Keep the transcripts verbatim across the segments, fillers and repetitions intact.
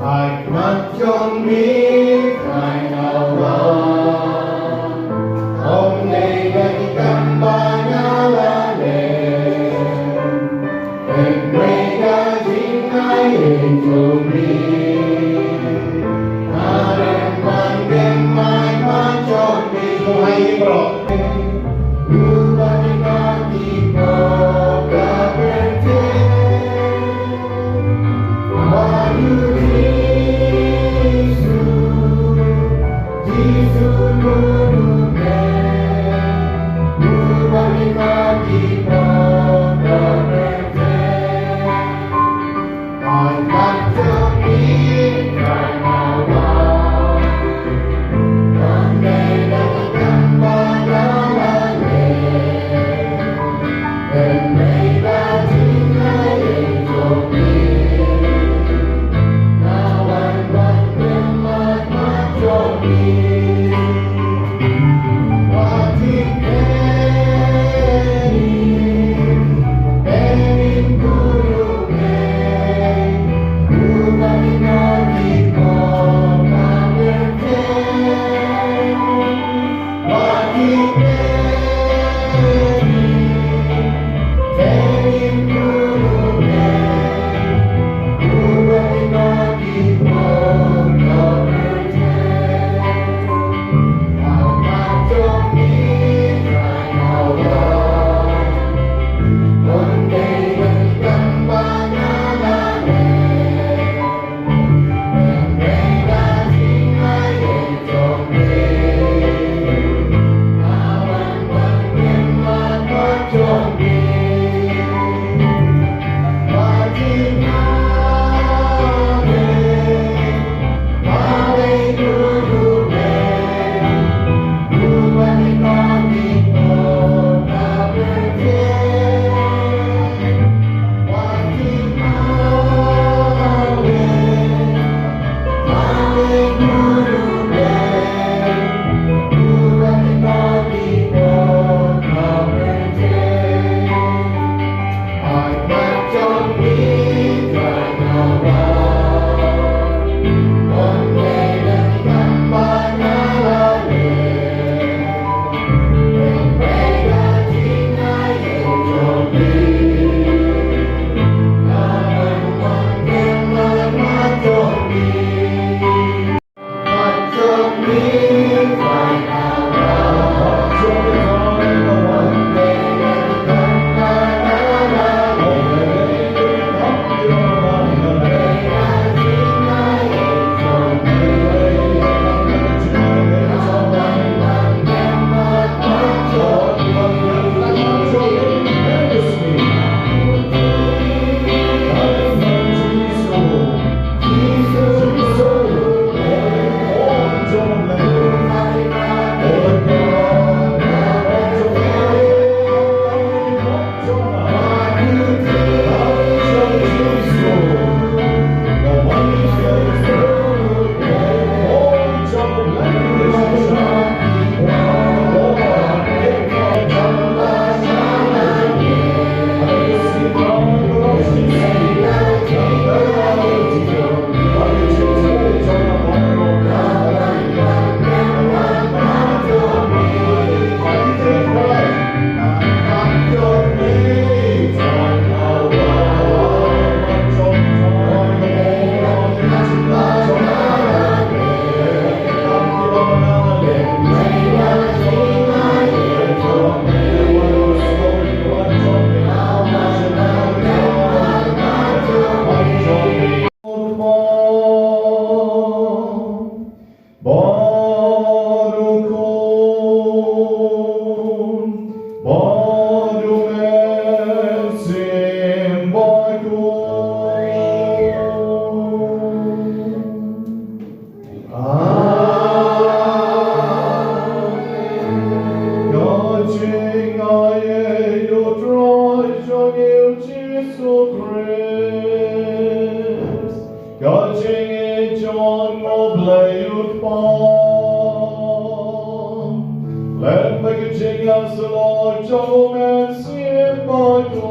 Ai mat jong mi, ai nawa. Ym dei da ki kam ba nga la leh. Hynrei da ka jingai jong mi. Nga kyrpad, ai mat jong mi. Ai bro. Amen. Ka jingaiei U Trai jong ngi U Jisu Khrist, ka jingïeit jong U Blei U Kpa, lem bad ka jingïasyllok jong U Mynsiem Bakhuid,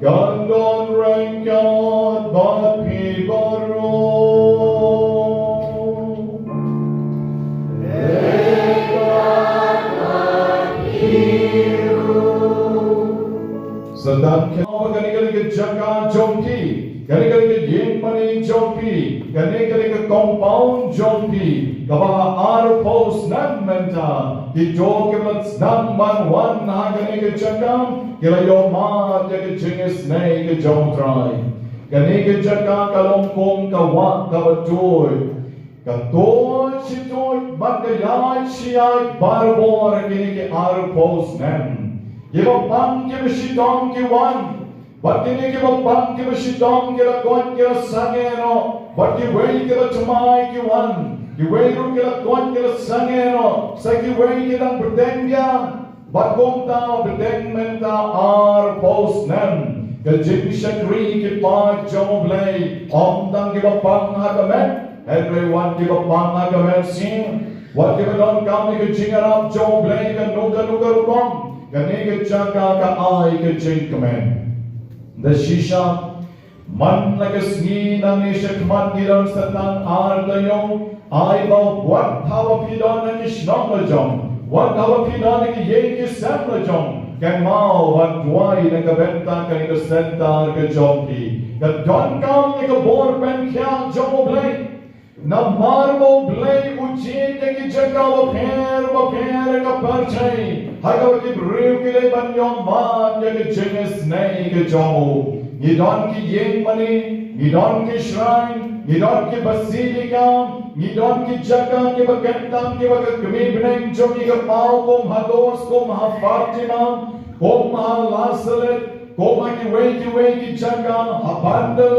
kan don ryngkat bad Satan, kane ka dei ka jaka jong phi, kane ka dei ka ïing mane jong phi, kane ka dei ka compound jong phi, kaba arphew snem mynta, kito kiba sdang ban wan ha kane ka jaka, ki la ïohmad ïa ka jingisynei ka jong U Trai. Kane ka jaka ka long kum ka wah kaba tuid. Ka tuid shi tuid bad ka ïaid shi ïaid barabor ha kine ki arphew snem. Kiba pang kiba shitom ki wan. Bad kine kiba pang kiba shitom ki la koit ki la sangeh noh. Bad kiwei ki la thymmai ki wan. Kiwei ruh ki la koit ki la sangeh noh. Sa kiwei ki dang bteng biang. Bad kumta bteng mynta arphew snem. Ka jingshakri ki paid jong U Blei, ym tang kiba pang ha ka met, hynrei wat kiba pang ha ka mynsiem, wat kiba donkam ïa ka jingïarap jong U Blei kano kano ka rukom, kane ka jaka ka ai ka jingkmen. Da shisha, man la ka sngi nangne shakhmat ngi don sa tang ar taïew, ai ba wat haba phi don ha ki shnong la jong, wat haba phi don ha ki ïing ki sem la jong, kynmaw ban duwai na ka bynta kane ka center ka jong phi. Ka donkam ïa ka bor pynkhiah jong U Blei. Namar ba U Blei u jied ïa ki jaka bapher bapher ha ka pyrthei, ha kaba ki briew ki dei ban ïohmad ïa ka jingisynei ka jong u. Ngi don ki ïing mane, ngi don ki shrine, ngi don ki basilica, ngi don ki jaka kiba kyntang kiba ka kmie bneng jong ngi ka paw, kum ha Lourdes, kum ha Fatima, kum ha La Salette, kum ha kiwei kiwei ki jaka, ha Bande,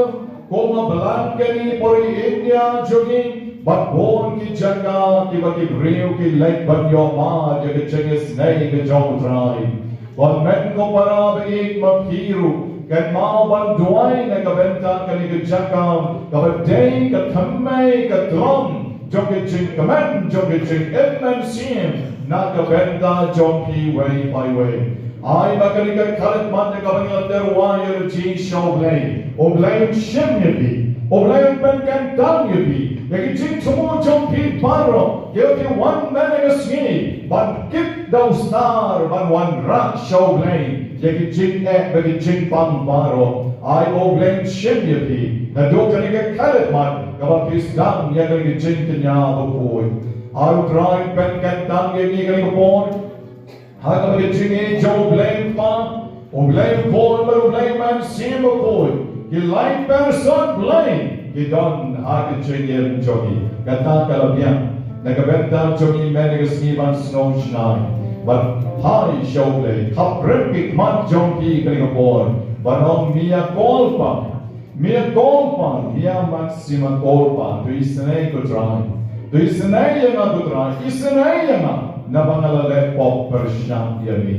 kum ha Blankenny, pori India jong ngi, bad bun ki jaka kiba ki briew ki leit ban ïohmad ïa ka jingisynei ka jong U Trai. Kynmaw ko para ba ïeit ma phi ruh, kynmaw ban duwai na ka bynta kane ka jaka, kaba dei ka thymmei ka thlong jong ka jingkmen, jong ka jingim mynsiem na ka bynta jong phi iwei pa iwei. Ai ba kane ka khaladmat kaba ngi la tyrwa ïa lade sha U Blei, U Blei un shim ïa phi, U Blei un pynkyntang ïa phi, ïa ki jingthmu jong phi baroh, ïa ki wan na ka sngi ban kit da u star ban wanrah sha U Blei ïa ki jingeh bad ki jingpang baroh. Ai ba U Blei un shim ïa phi naduh kane ka khaladmat kaba phi sdang ïa kane ka jingkñia bakhuid. Ai U Trai pynkyntang ïa ngi kane ka por. Ha kaba ka jingïeit jong U Blei Kpa, U Blei Khun bad U Blei Mynsiem Bakhuid, ki lai person Blei ki don ha ka jingim jong ngi. Kata ka la biang na ka bynta jong ngi mynne ka sngi ban sngewsynei, ban phai sha U Blei. Khapbrip ki khmat jong phi kane ka por, ban ong, Mea culpa, mea culpa, mea maxima culpa. To isynei ko Trai, to isynei ïa nga ko Trai, isynei ïa nga, naba nga la leh pop pyrshah ïa me.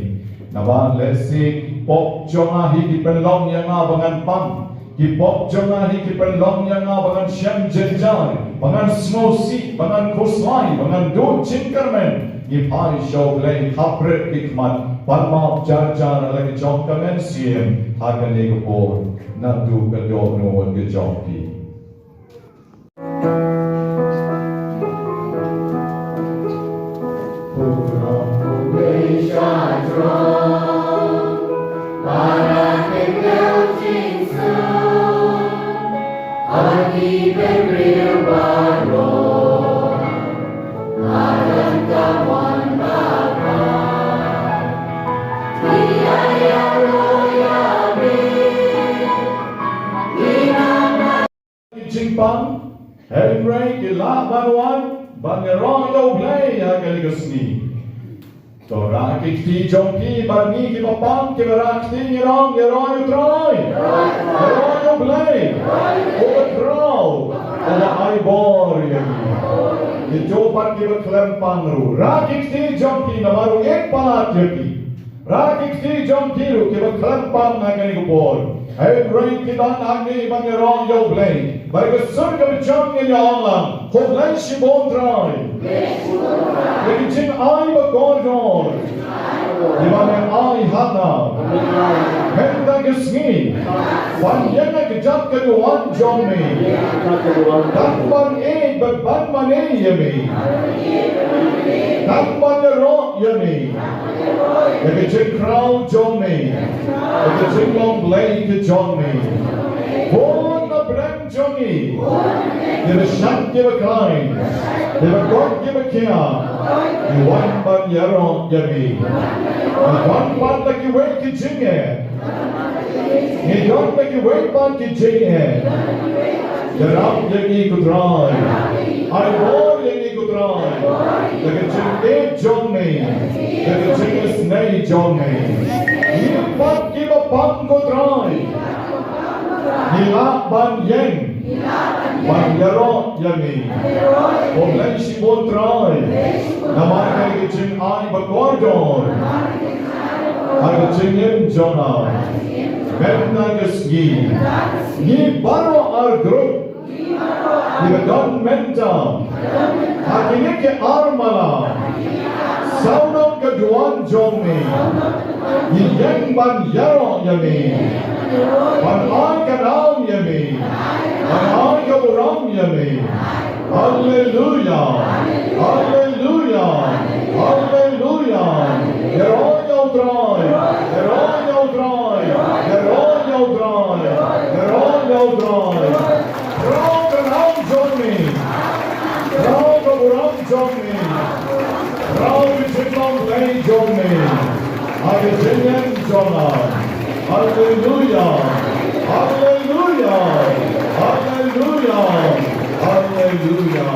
Naba lehse ki pop jong nga hi ki pynlong ïa nga ba ngan pang. Ki pop jong nga hi ki pynlong ïa nga ba ngan shem jynjar, ba ngan sngewsih, ba ngan khuslai, ba ngan duh jingkyrmen. Ngi phai sha U Blei, khapbrip ki khmat, pan map jar jar ha la ka jong ka mynsiem ha kane ka por, naduh ka dohnud ka jong phi. Ki jingpang, hynrei ki lah ban wan ban ïaroh ïa U Blei ha kane ka sngi. To rah ki kti jong phi, bad ngi kiba pang kiba rah kti ngi ong, ïaroh ïa U Trai, ïaroh ïa U Blei, uba khraw, uba ai bor ïa ngi. Kito pat kiba khlem pang ruh, rah ki kti jong phi, namar u ïeit palat ïa phi. Rah ki kti jong phi ruh kiba khlem pang ha kane ka por. Hynrei phi don hangne ban ïaroh ïa U Blei. Bad ka sur kaba jong ngi ïa ong lang, khublei shibun Trai ïa ki jingai ba kordor. Ïa ba me ai ha nga mynta ka sngi ban ïeng ha ka jaka duwan jong me. Tang ban ïeit bad ban mane ïa me. Tang ban ïaroh ïa me. Ïa ka jingkhraw jong me, ïa ka jinglong Blei ka jong me. Bun na pdeng jong ngi, kiba shait kiba khlaiñ, kiba koit kiba khiah, ngi wan ban ïaroh ïa me. Ngi wan ban da kiwei ki jingeh. Ngi don da kiwei pat ki jingeh. Ïarap ïa ngi ko Trai. Ai bor ïa ngi ko Trai. Da ka jingïeit jong me, da ka jingisynei jong me. Ngi pat kiba pang ko Trai, ngi lah ban ïeng ban ïaroh ïa me. Khublei shibun Trai namar kane ka jingai ba kordor ha ka jingim jong nga. Mynta ka sngi ngi baroh ar grup kiba don mynta ha kine ki ar mala sawdong ka duwan jong me, ngi ïeng ban ïaroh ïa me, ban ai ka nam ïa me, ban ai ka burom ïa me. Haleluya. Haleluya. Haleluya. Ïaroh ïa u Trai. Ïaroh ïa u Trai. Ïaroh ïa u Trai. Ïaroh ïa u Trai. Khraw ka nam jong me. Khraw ka burom jong me. Khraw ka jinglong Blei jong me ha ka jingim jong nga. Haleluya. Haleluya. Haleluya. Haleluya.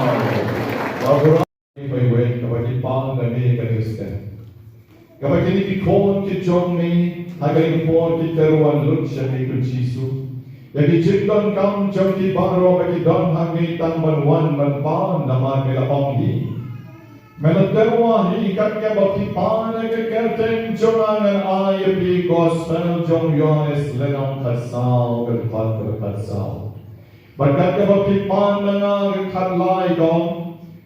Ka burom. Kaba ïwei, kaba ki pang kane ka Khristan. Kaba kine ki khun ki jong me ha kane ka por ki tyrwa lut sha me ko Jisu. Ïa ki jingdonkam jong ki baroh ba ki don hangne tang ban wan ban pan namar me la ong hi. Me la tyrwa hi, kat kaba phi pan ha ka kyrteng jong nga ngan ai ïa phi gospel jong u Ïoannis lynnong khatsaw, ka dkhot kaba khatsaw. Bad kat kaba phi pan na nga, ka khatlai ka ong,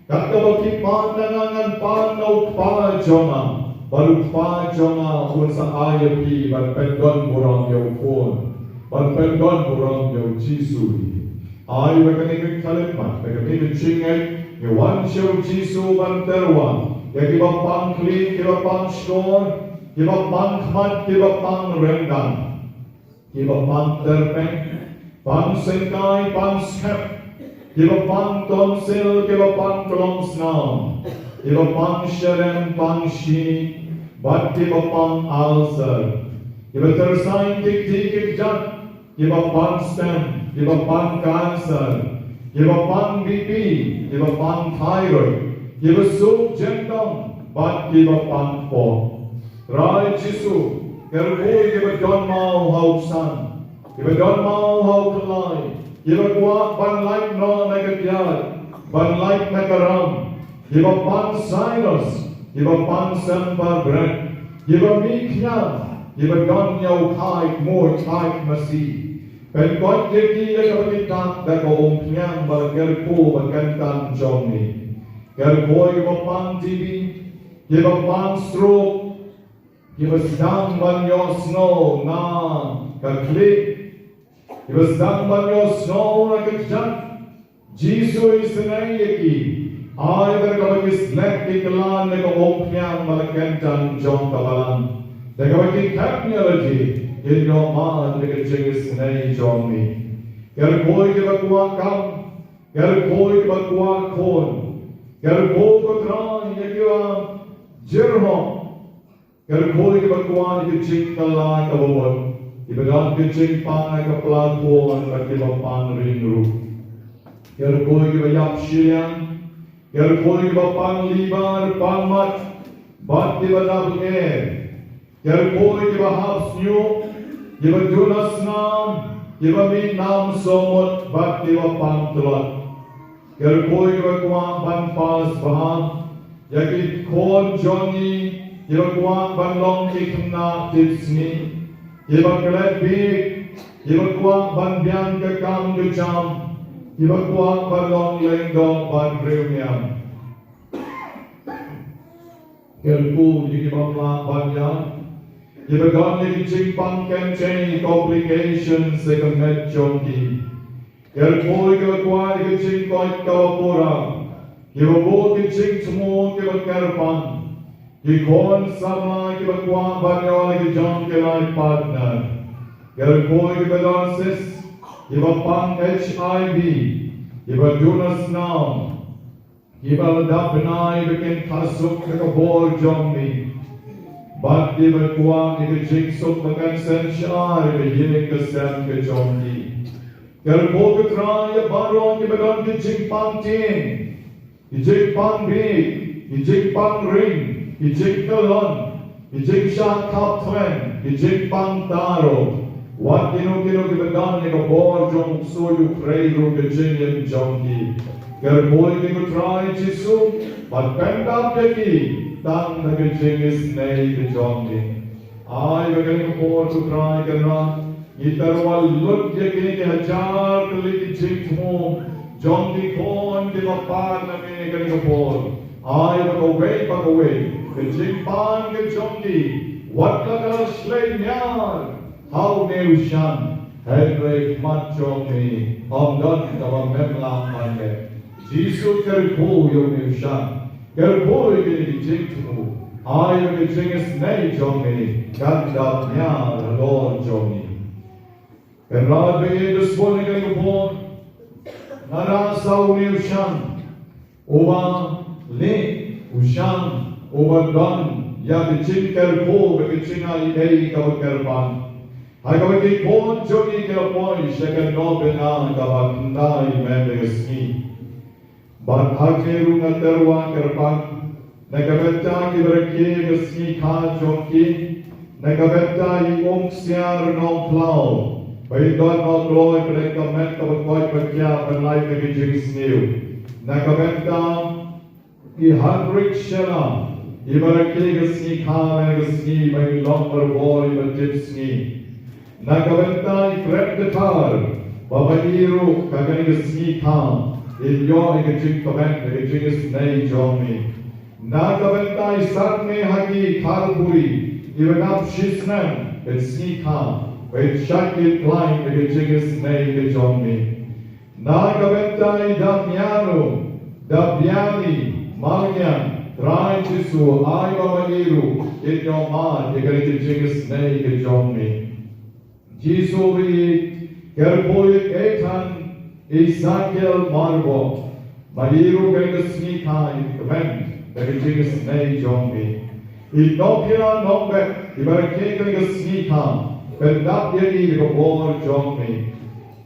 kat kaba phi pan na nga ngan pan na u Kpa jong nga, bad u Kpa jong nga un sa ai ïa phi ban pyndonburom ïa u Khun, ban pyndonburom ïa u Jisu hi. Ai ba kane ka khyllipmat, ba kane ka jingngeit, ngi wan sha u Jisu ban tyrwa ïa kiba pang khlieh, kiba pang shkor, kiba pang khmat, kiba pang ryndang, kiba pang tyrpeng, pang syngkai, pang skep, kiba pang tonsil, kiba pang klongsnam, kiba pang sharem, pang shinieh, bad kiba pang ulcer, kiba tyrsaiñ ki kti ki kjat, kiba pang stent, kiba pang cancer, kiba pang B P, kiba pang thyroid, kiba suk jyndong, bad kiba pang kpoh. Trai Jisu, kyrkhu ïa kiba don maw ha u ksan, kiba don maw ha u khyllai, kiba kwah ban lait noh na ka kjat, ban lait na ka ram, kiba pang sinus, kiba pang symbai bret, kiba mih khñiang, kiba don ïa u khaid muid khaid masi. Pynkoit ïa ki ïa kaba ki tak da ka umphniang ba la kyrkhu ba kyntan jong me. Kyrkhu ïa kiba pang T B, kiba pang stroke, kiba sdang ban ïohsngew na ka khlieh, kiba sdang ban ïohsngew na ka kjat. Jisu, isynei ïa ki. Ai ba da kaba ki slek ki kylla na ka umphniang ba la kyntan jong ka Balang. Da kaba ki khep ïa lade, kin ïoh mad da ka jingisynei jong me. Kyrkhu ïa kiba kwah kam, kyrkhu ïa kiba kwah khun, kyrkhu, ko Trai, ïa kiba jyrhoh, kyrkhu ïa kiba kwah ïa ka jingkylla kaba mut, kiba don ka jingpang ha ka pla khun bad kiba pang ring ruh. Kyrkhu ïa kiba ïap shiliang, kyrkhu ïa kiba pang liver, pang mat, bad kiba dap ïer. Kyrkhu ïa kiba hap shñiuh, kiba duna snam, kiba mih nam sawmut bad kiba pang tlot. Kyrkhu ïa kiba kwah ban pass bha ïa ki khun jong ngi, kiba kwah ban long ki khynnah tipsngi, kiba klet bieit, kiba kwah ban biang ka kam ka jam, kiba kwah ban long lyngdoh bad riewniam. Kyrkhu ïa ki bym lah ban ïaid, kiba don ïa ki jingpang kynthei, complications, ha ka met jong ki. Kyrkhu ïa kiba kwah ïa ki jingkoit kaba pura, kiba buh ki jingthmu kiba kyrpang, ki khun samla kiba kwah ban ïoh ïa ki jong ki lai partner. Kyrkhu ïa kiba don cyst, kiba pang H I V, kiba duna snam, kiba la dap bnai ba kin thasuk da ka bor jong me, bad kiba kwah ïa ka jingsuk ba kan synshar ïa ka ïing ka sem ka jong ki. Kyrkhu ko Trai ïa baroh kiba don ki jingpang tieng, ki jingpang bieit, ki jingpang ring, ki jingkyllon, ki jingshah khap khlem, ki jingpang taro. Wat kino kino kiba don ïa ka bor jong u ksuid u khrei ruh ka jingim jong ki. Kyrkhu ïa ki ko Trai Jisu, bad pyndap ïa ki tang da ka jingisynei ka jong me. Ai ba kane ka por ko Trai Kynrad, ngi tyrwa lut ïa kine ki hajar tylli ki jingthmu jong ki khun kiba pan na me kane ka por. Ai ba kawei pa kawei ka jingpan ka jong ki, wat la ka la shlei ñiar ha une u shan, hynrei ha khmat jong me ym don kaba mem lah ban leh. Jisu, kyrkhu ïa une u shan, kyrkhu ïa kine ki jingthmu, ai ba ka jingisynei jong me kan dap ñiar halor jong ngi. Kynrad ba ïeit, to sbun ïa kane ka por, nga rah sa une u shan uba leh, u shan uba don ïa ka jingkyrkhu bad ka jingai ei kaba kyrpang, ha kaba ki khun jong ngi ki la poi sha ka nongpynïaid kaba khyndai mynta ka sngi. Bad ha kane ruh nga tyrwa kyrpang na ka bynta kiba rakhe ka sngi kha jong ki, na ka bynta i Umksiar Nongplaw, ba i don nongkloi bad ka met kaba koit ba khiah ban lait na ka jingsniew. Na ka bynta i Heinrich Schiller, iba rakhe ka sngi kha mynta ka sngi, ba i long barabor iba tip sngi. Na ka bynta i Fred Dkhar, ba ma i ruh ha kane ka sngi kha in ïoh ïa ka jingkmen da ka jingisynei jong me. Na ka bynta i Satnehaki Kharpuri, iba dap shisnem ka sngi kha, ba in shait khlaiñ da ka jingisynei ka jong me. Na ka bynta i Damiano, Dabiani Malngiang, Trai Jisu, ai ba ma i ruh in ïoh mad ïa kane ka jingisynei ka jong me. Jisu ba ïeit, kyrkhu ïa i Ethan Ezekiel Marbok, ma i ruh kane ka sngi kha in kmen da ka jingisynei jong me. I Nongphira Nongbet, iba rakhe kane ka sngi kha, pyndap ïa i da ka bor jong me.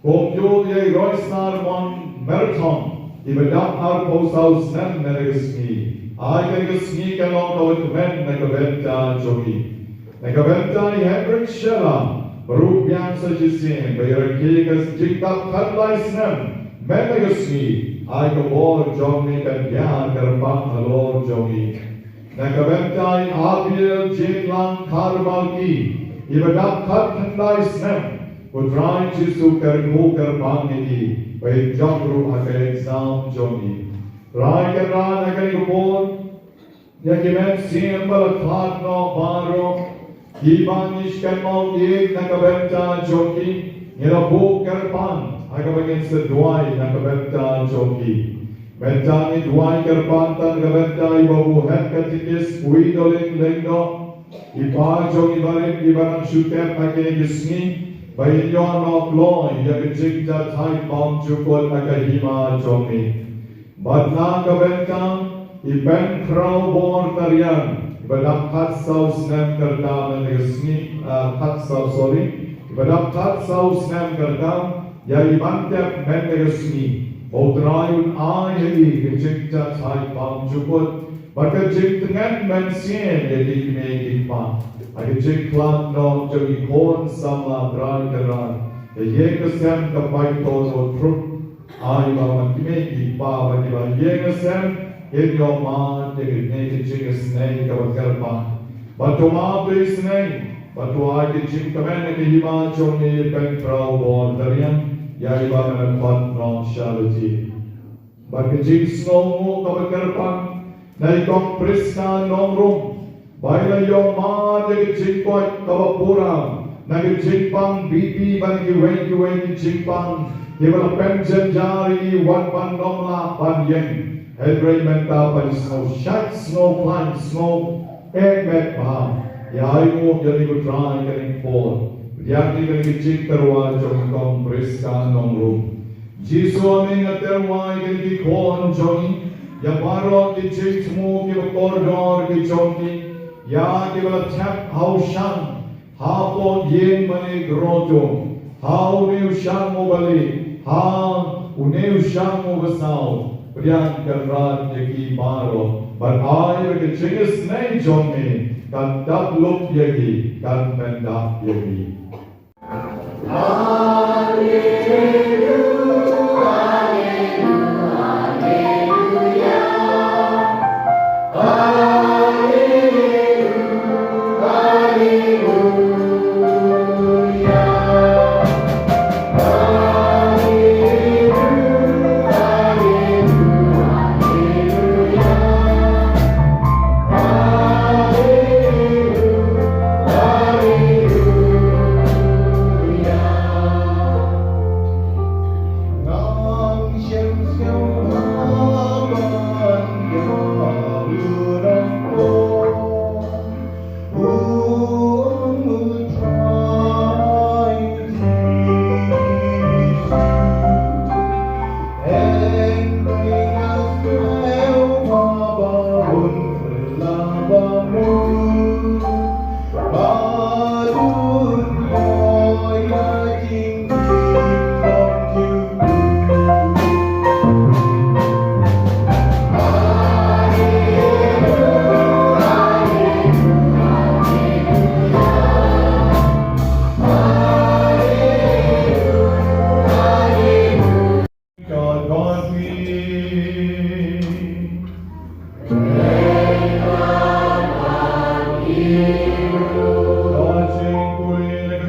Kumjuh ïa i Roystar Mon Merthong, iba dap arphew saw snem mynta ka sngi. Ai kane ka sngi kan long kaba kmen na ka bynta jong i. Na ka bynta i Heinrich Schiller, ba ruh biang sa shisien, ba i rakhe ka jingdap khatlai snem mynta ka sngi. Ai ka bor jong me kan ïar kyrpang halor jong i. Na ka bynta i Abiel Jinglang Kharmalki, iba dap khatkhyndai snem, ko Trai Jisu kyrkhu kyrpang ïa i, ba in jop ruh ha ka exam jong i. Trai Kynrad, ha kane ka por, ïa ki mynsiem ba la khlad noh baroh, kiba ngi shim mo ïa na ka bynta jong ki, ngi la buh kyrpang ha kaba ngin sa duwai na ka bynta jong ki. Mynta ngi duwai kyrpang tang na ka bynta i Babu Head Catechist Witolin Lyngdoh, i pa jong i barit iba nang shu tep ha kine ki sngi, ba in ïoh nongkloi ïa ka jingjathait bymjukut ha ka hima jong i. Bad na ka bynta i Pynkhraw Bortariang, iba dap khatsaw snem ka rta mynta ka sngi, ah, khatsaw, sorry, iba dap khatsaw snem ka rta, ïa i ban tep mynta ka sngi, ba u Trai un ai ïa i ka jingjathait bymjukut bad ka jingtngen mynsiem ïa ki kmie ki kpa ha ka jingkhlad noh jong ki khun samla, Trai Kynrad. Ïa ka sem ka pait to no trup. Ai ba ma kmie ki kpa bad kiba ïeng ïasem kin ïoh mad ïa kane ka jingisynei kaba kyrpang. Bad to map ïa isynei bad to ai ka jingkmen ha ka hima jong i Pynkhraw Bortariang, ïa i ba men khot noh sha lade. Bad ka jingsngewnguh kaba kyrpang na i Kong Prisca Nongrum, Ba i la ïoh mad ïa ka jingkoit kaba pura na ka jingpang B P bad kiwei kiwei ki jingpang kiba la pynjynjar ïa i wat ban ym lah ban ïeng. Hynrei mynta phi sngew shait, sngew khlaiñ, sngew eh met bha. Ïa ai nguh ïa lade, ko Trai, ïa kane ka por. Pdiang ïa kane ka jingtyrwa jong ka Kong Prisca Nongrum. Jisu, ha me nga tyrwa ïa kine ki khun jong ngi, ïa baroh ki jingthmu kiba kordor ki jong ki, ïa kiba la thep ha u shang, hapoh ïing bad grotto, ha une u shang uba lieh, ha une u shang uba saw. Pdiang Kynrad ïa ki baroh, bad ai ba ka jingisynei jong me kan dap lup ïa ki, kan pyndap ïa ki.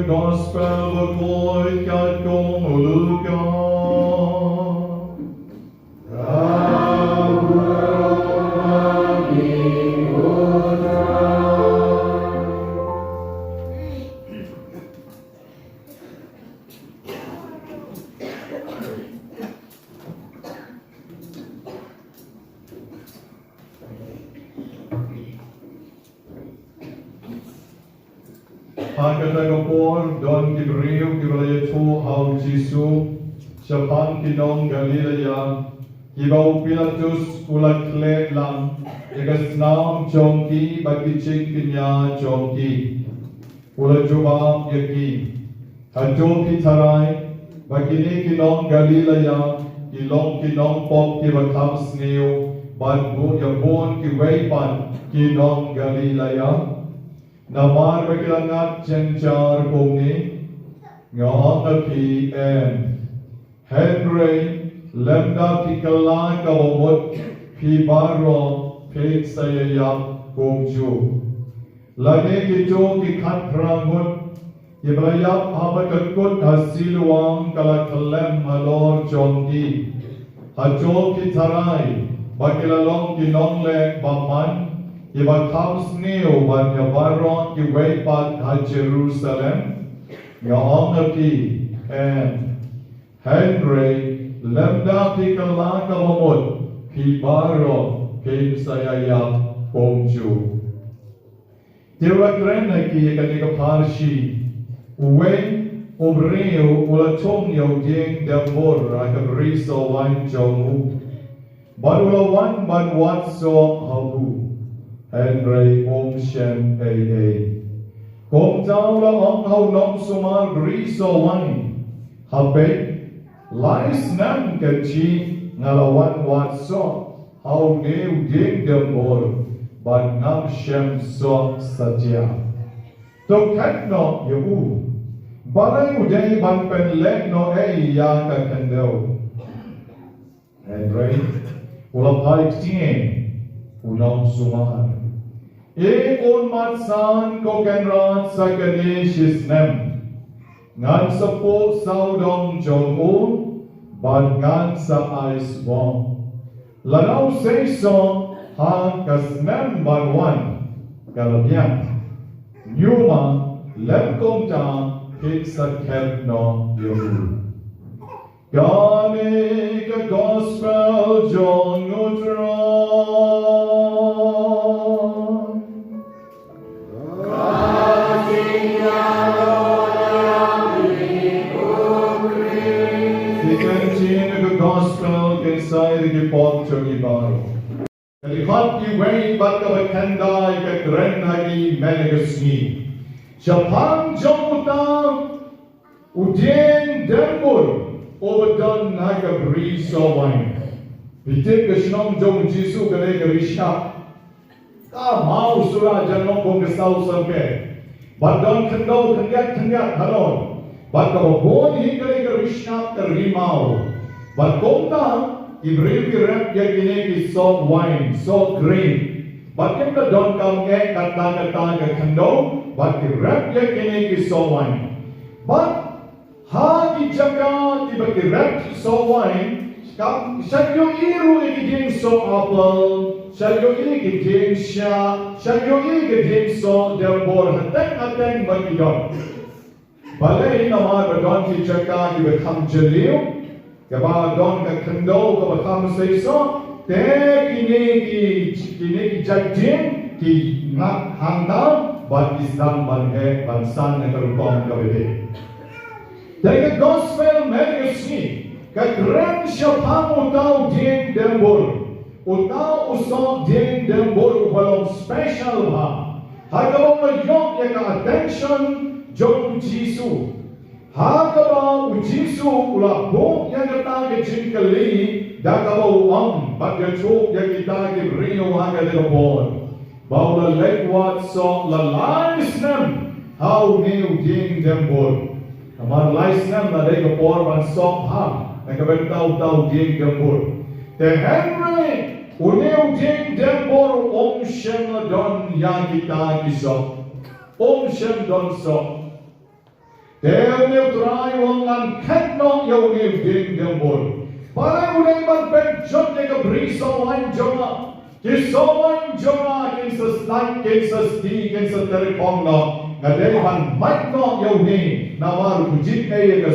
Gospel bakoi katkum u Luka. Ha kata ka por don ki briew kiba la ïathuh ha u Jisu shaphang ki nong Galilea, kiba u Pilatus u la khleh lang ïa ka snam jong ki bad ki jingkñia jong ki. U la jubab ïa ki, hato phi tharai ba kine ki nong Galilea ki long ki nongpop kiba kham sniew bad bun ïa bun kiwei pat ki nong Galilea? Namar ba ki la ngat jynjar kumne? Nga ong ïa phi, em. Hynrei lymda phi kylla kaba mut, phi baroh phin sa ïaïap kumjuh. Lane kito ki khatphra ngut kiba la ïap ha ka kut ha Siloam ka la khyllem halor jong ki. Hato phi tharai ba ki la long ki nongleh bymman kiba kham sniew ban ïa baroh kiwei pat ha Jerusalem? Nga ong ïa phi, em. Hynrei lymda phi kylla kaba mut, phi baroh phin sa ïaïap kumjuh. Te u la kren ha ki ïa kane ka pharshi. Uwei u briew u la thung ïa u dieng dembur ha ka bri soh waiñ jong u, bad u la wan ban wad soh ha u, hynrei um shem ei ei. Kumta u la ong ha u nongsumar bri soh waiñ, ha peit, lai snem ka jingïalang nga la wan wad soh ha une u dieng dembur bad ngam shem soh satia. To khet noh ïa u, balei u dei ban pynleh noh ei ïa ka khyndew? Hynrei u la phai ktieh u nongsumar. Ïeh un mat san ko Kynrad sa kane shi snem. Ngan sa pur sawdong jong u bad ngan sa ai sbom. Lada u sei soh ha ka snem ban wan, Ka la biang. Ym ma lem kumta phi sa khet noh ïa u. Kane ka gospel jong u Trai. Ki ktien ka gospel kin sa ïa ki pop jong ngi baroh. Ka dkhot iwei bad kaba khyndai ka kren ha ngi mynne ka sngi shaphang jong uta u dieng dembur uba don ha ka bri sohwain. Phi tip ka shnong jong u Jisu ka dei ka ri shyiap. Ka maw sura jong nongpong ka saw sangke. Bad don khyndew khyndiat khyndiat halor. Bad kaba bun hi ka dei ka ri shyiap ka ri maw. Bad kumta ki briew ki rep ïa kine ki soh wain, soh grape. Bad kim da donkam eh kata kata ka khyndew bad ki rep ïa kine ki soh wain. Bad ha ki jaka kiba ki rep soh wain, kam shah ïohi ruh ïa ki dieng soh apple, shah ïohi ïa ki dieng shyiap, shah ïohi ïa ki dieng soh dembur hateng hateng ba ki don. Balei? Namar ba don ki jaka kiba kham jylliew, kaba don ka khyndew kaba kham seisoh, te kine ki, kine ki jait dieng ki ngat hangta bad ki sdang ban heh ban san na ka rukom kaba biang. Te ka gospel mynne ka sngi ka kren shaphang uta u dieng dembur, uta u soh dieng dembur uba long special bha. Ha kaba u la ïoh ïa ka attention jong u Jisu. Ha kaba u Jisu u la buh ïa kata ka jingkylli da kaba u ong bad ïathuh ïa kita ki briew ha kata ka por. Ba u la leit wad soh la lai snem ha une u dieng dembur. Namar lai snem la dei ka por ban soh bha na ka bynta uta u dieng dembur. Te hynrei une u dieng dembur um shym la don ïa kita ki soh. Um shym don soh. Te une u Trai u ong ngan khet noh ïa une u dieng dembur. Balei? U dei ban pynjot ïa ka bri sohwain jong nga. Ki sohwain jong nga kin sa sdang, kin sa sdih, kin sa tyrkhong noh. Nga dei ban mait noh ïa une namar u jingeh ïa ka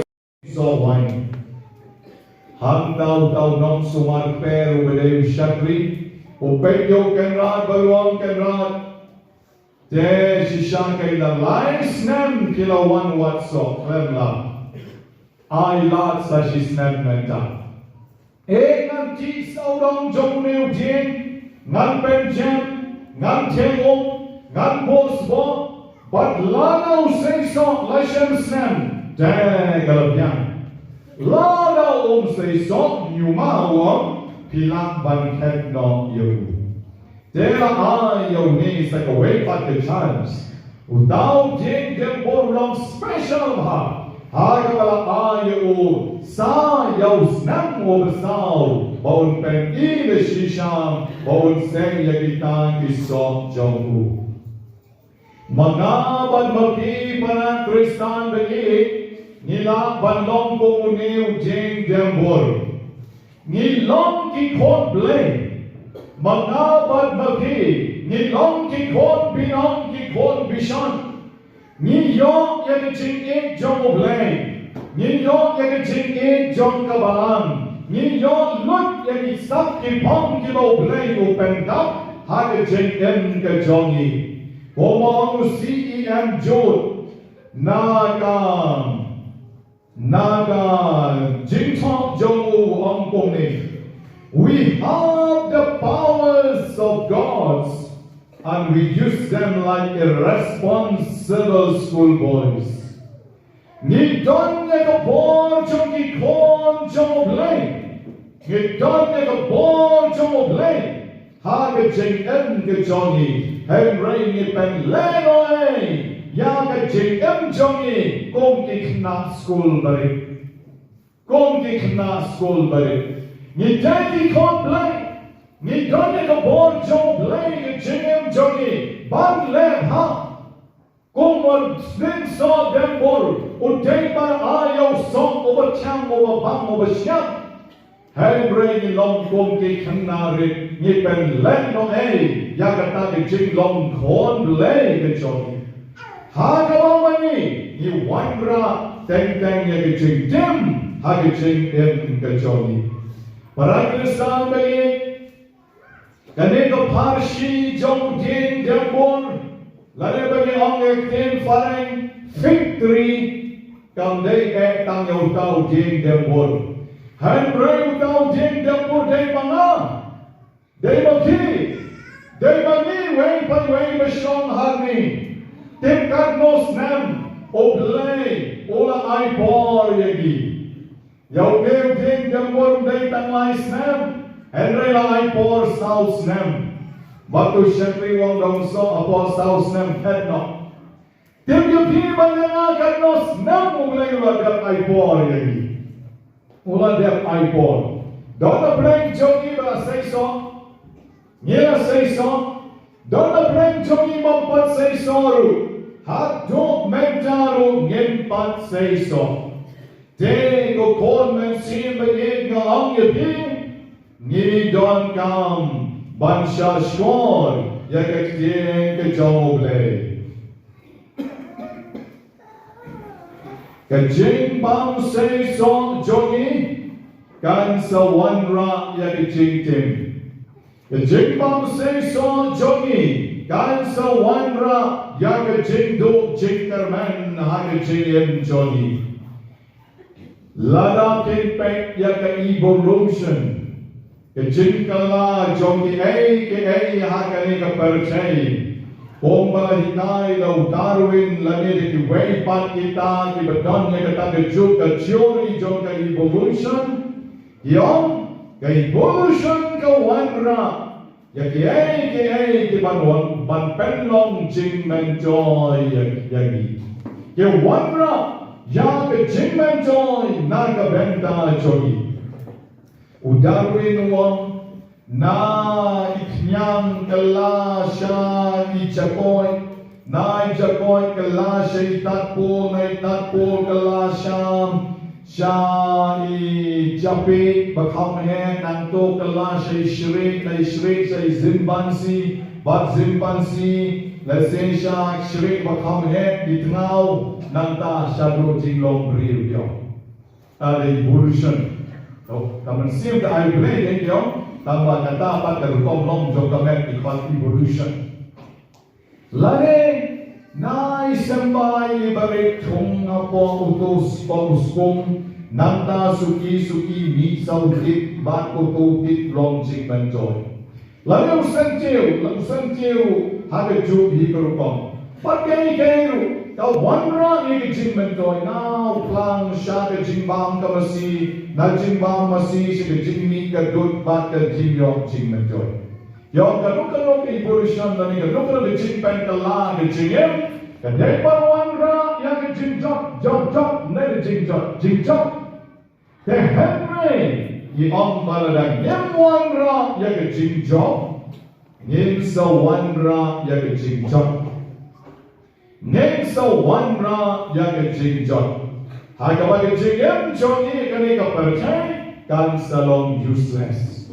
sohwain. Hangta uta u nongsumar kper uba dei u shakri u peit ïa u kynrad bad u ong, kynrad, te shisha keiñ la lai snem phi la wan wad soh khlem lap. Ai lad sa shi snem mynta. Eh, ngan tih sa u dong jong une u dieng, ngan pynjem, ngan thiang um, ngan buh sboh, bad lada u seisoh la shem snem, te ka la biang. Lada um seisoh, ñiuma u ong, phi lah ban khet noh ïa u. Te la ai ïa une sa kawei pat ka chance. Uta u dieng dembur u long special bha. Ha kaba la ai ïa u sa ïa u snem uba saw ba un pyni da shisha ba un seng ïa kita ki soh jong u. Ma nga bad ma phi para Khristan ba ïeit, ngi lah ban long kum une u dieng dembur. Ngi long ki khun Blei. Ma nga bad ma phi ngi long ki khun binong, ki khun bishar. Ngi ïoh ïa ka jingïeit jong U Blei. Ngi ïoh ïa ka jingïeit jong ka Balang. Ngi ïoh lut ïa ki sap ki phong kiba U Blei u pyndap ha ka jingim ka jong ngi. Kumba ong u C E M Jude na ka Na ka jingthoh jong u ong kumne, "We have the powers of God and we use them like irresponsible schoolboys." Ngi don ïa ka bor jong ki khun jong U Blei. Ngi don ïa ka bor jong U Blei ha ka jingim ka jong ngi, hynrei ngi pynlehnohei ïa ka jingim jong ngi kum ki khynnah skul barit. Kum ki khynnah skul barit. Ngi dei ki khun Blei. Ngi don ïa ka bor jong U Blei ha ka jingim jong ngi ban leh bha. Kumba u dieng soh dembur u dei ban ai ïa u soh uba thiang, uba bang, uba shyiap. Hynrei ngi long kum ki khynnah rit, ngi pynleh noh ei ïa kata ka jinglong khun Blei ka jong ngi. Ha kaba ma ngi ngi wanrah teng teng ïa ka jingtim ha ka jingim ka jong ngi. Para Khristan ba ïeit, kane ka pharshi jong u dieng dieng bor, lane ba ngi ong ha ka ktien phareng fig tree, kam dei eh tang ïa uta u dieng dieng bor. Hynrei uta u dieng dieng bor dei ma nga, dei ma phi, dei ma ngi wei pa wei ba shong hangne. Tip katno snem U Blei u la ai bor ïa ngi. Ïa une u dieng dieng bor ym dei tang lai snem, hynrei la ai bor saw snem. Bad u shakri u ong dong soh, ha bor saw snem phet noh. Tip ïa phi bad ïa nga katno snem U Blei u la dep ai bor ïa ngi. U la dep ai bor. Don na pdeng jong ngi ba la seisoh. Ngi la seisoh. Don na pdeng jong ngi bym pat seisoh ruh. Haduh mynta ruh ngim pat seisoh. Te ko khun mynsiem ba ïeit, nga ong ïa phi, ngi donkam ban shahshkor ïa ka ktien ka jong U Blei. Ka jingbymseisoh jong ngi kan sa wanrah ïa ka jingtim. Ka jingbymseisoh jong ngi kan sa wanrah ïa ka jingduh jingkyrmen ha ka jingim jong ngi. Lada phin peit ïa ka evolution, ka jingkylla jong kiei kiei ha kane ka pyrthei, kumba la hikai da u Darwin lane da kiwei pat kita kiba don ïa kata ka juk, ka theory jong ka evolution, ki ong ka evolution ka wanrah ïa kiei kiei ki ban wan, ban pynlong jingmyntoi ïa, ïa ngi. Ki wanrah ïa ka jingmyntoi na ka bynta jong ngi. U Darwin u ong, na i khñiang kylla sha i jakoit, na i jakoit kylla sha i tadpol, na i tadpol kylla sha, sha i japied ba kham heh, nangta kylla sha i shriek, na i shriek sha i chimpanzee, bad chimpanzee lehse sha i shriek ba kham heh, i tngaw, nangta shaduh jinglong briew ïoh. Ka dei evolution. To, ka mynsiem ka ai Blei ïa ngi ïoh, tangba kata pat ka rukom long jong ka met, i khot evolution. Lane na i symbai iba rit thung hapoh uto u skom, nangta suki suki mih saw tip bad uto u tip long jingmyntoi. Lane u syntiew, la u syntiew ha ka juk hi ka rukom. Bad kaei kaei ruh ka wanrah ïa ka jingmyntoi, na u phlang sha ka jingbam ka masi, na jingbam masi sha ka jingmih ka dud bad ka jingïoh jingmyntoi. Ïoh kano kano ka evolution lane kano kano ka jingpynkylla ka jingim, ka dei ban wanrah ïa ka jingjop, jop jop ne ka jingjop, jingjop. Te hynrei ngi ong ba lada ngim wanrah ïa ka jingjop, ngin sa wanrah ïa ka jingjop. Ngin sa wanrah ïa ka jingjop. Ha kaba ka jingim jong ngi kane ka pyrthei kan sa long useless.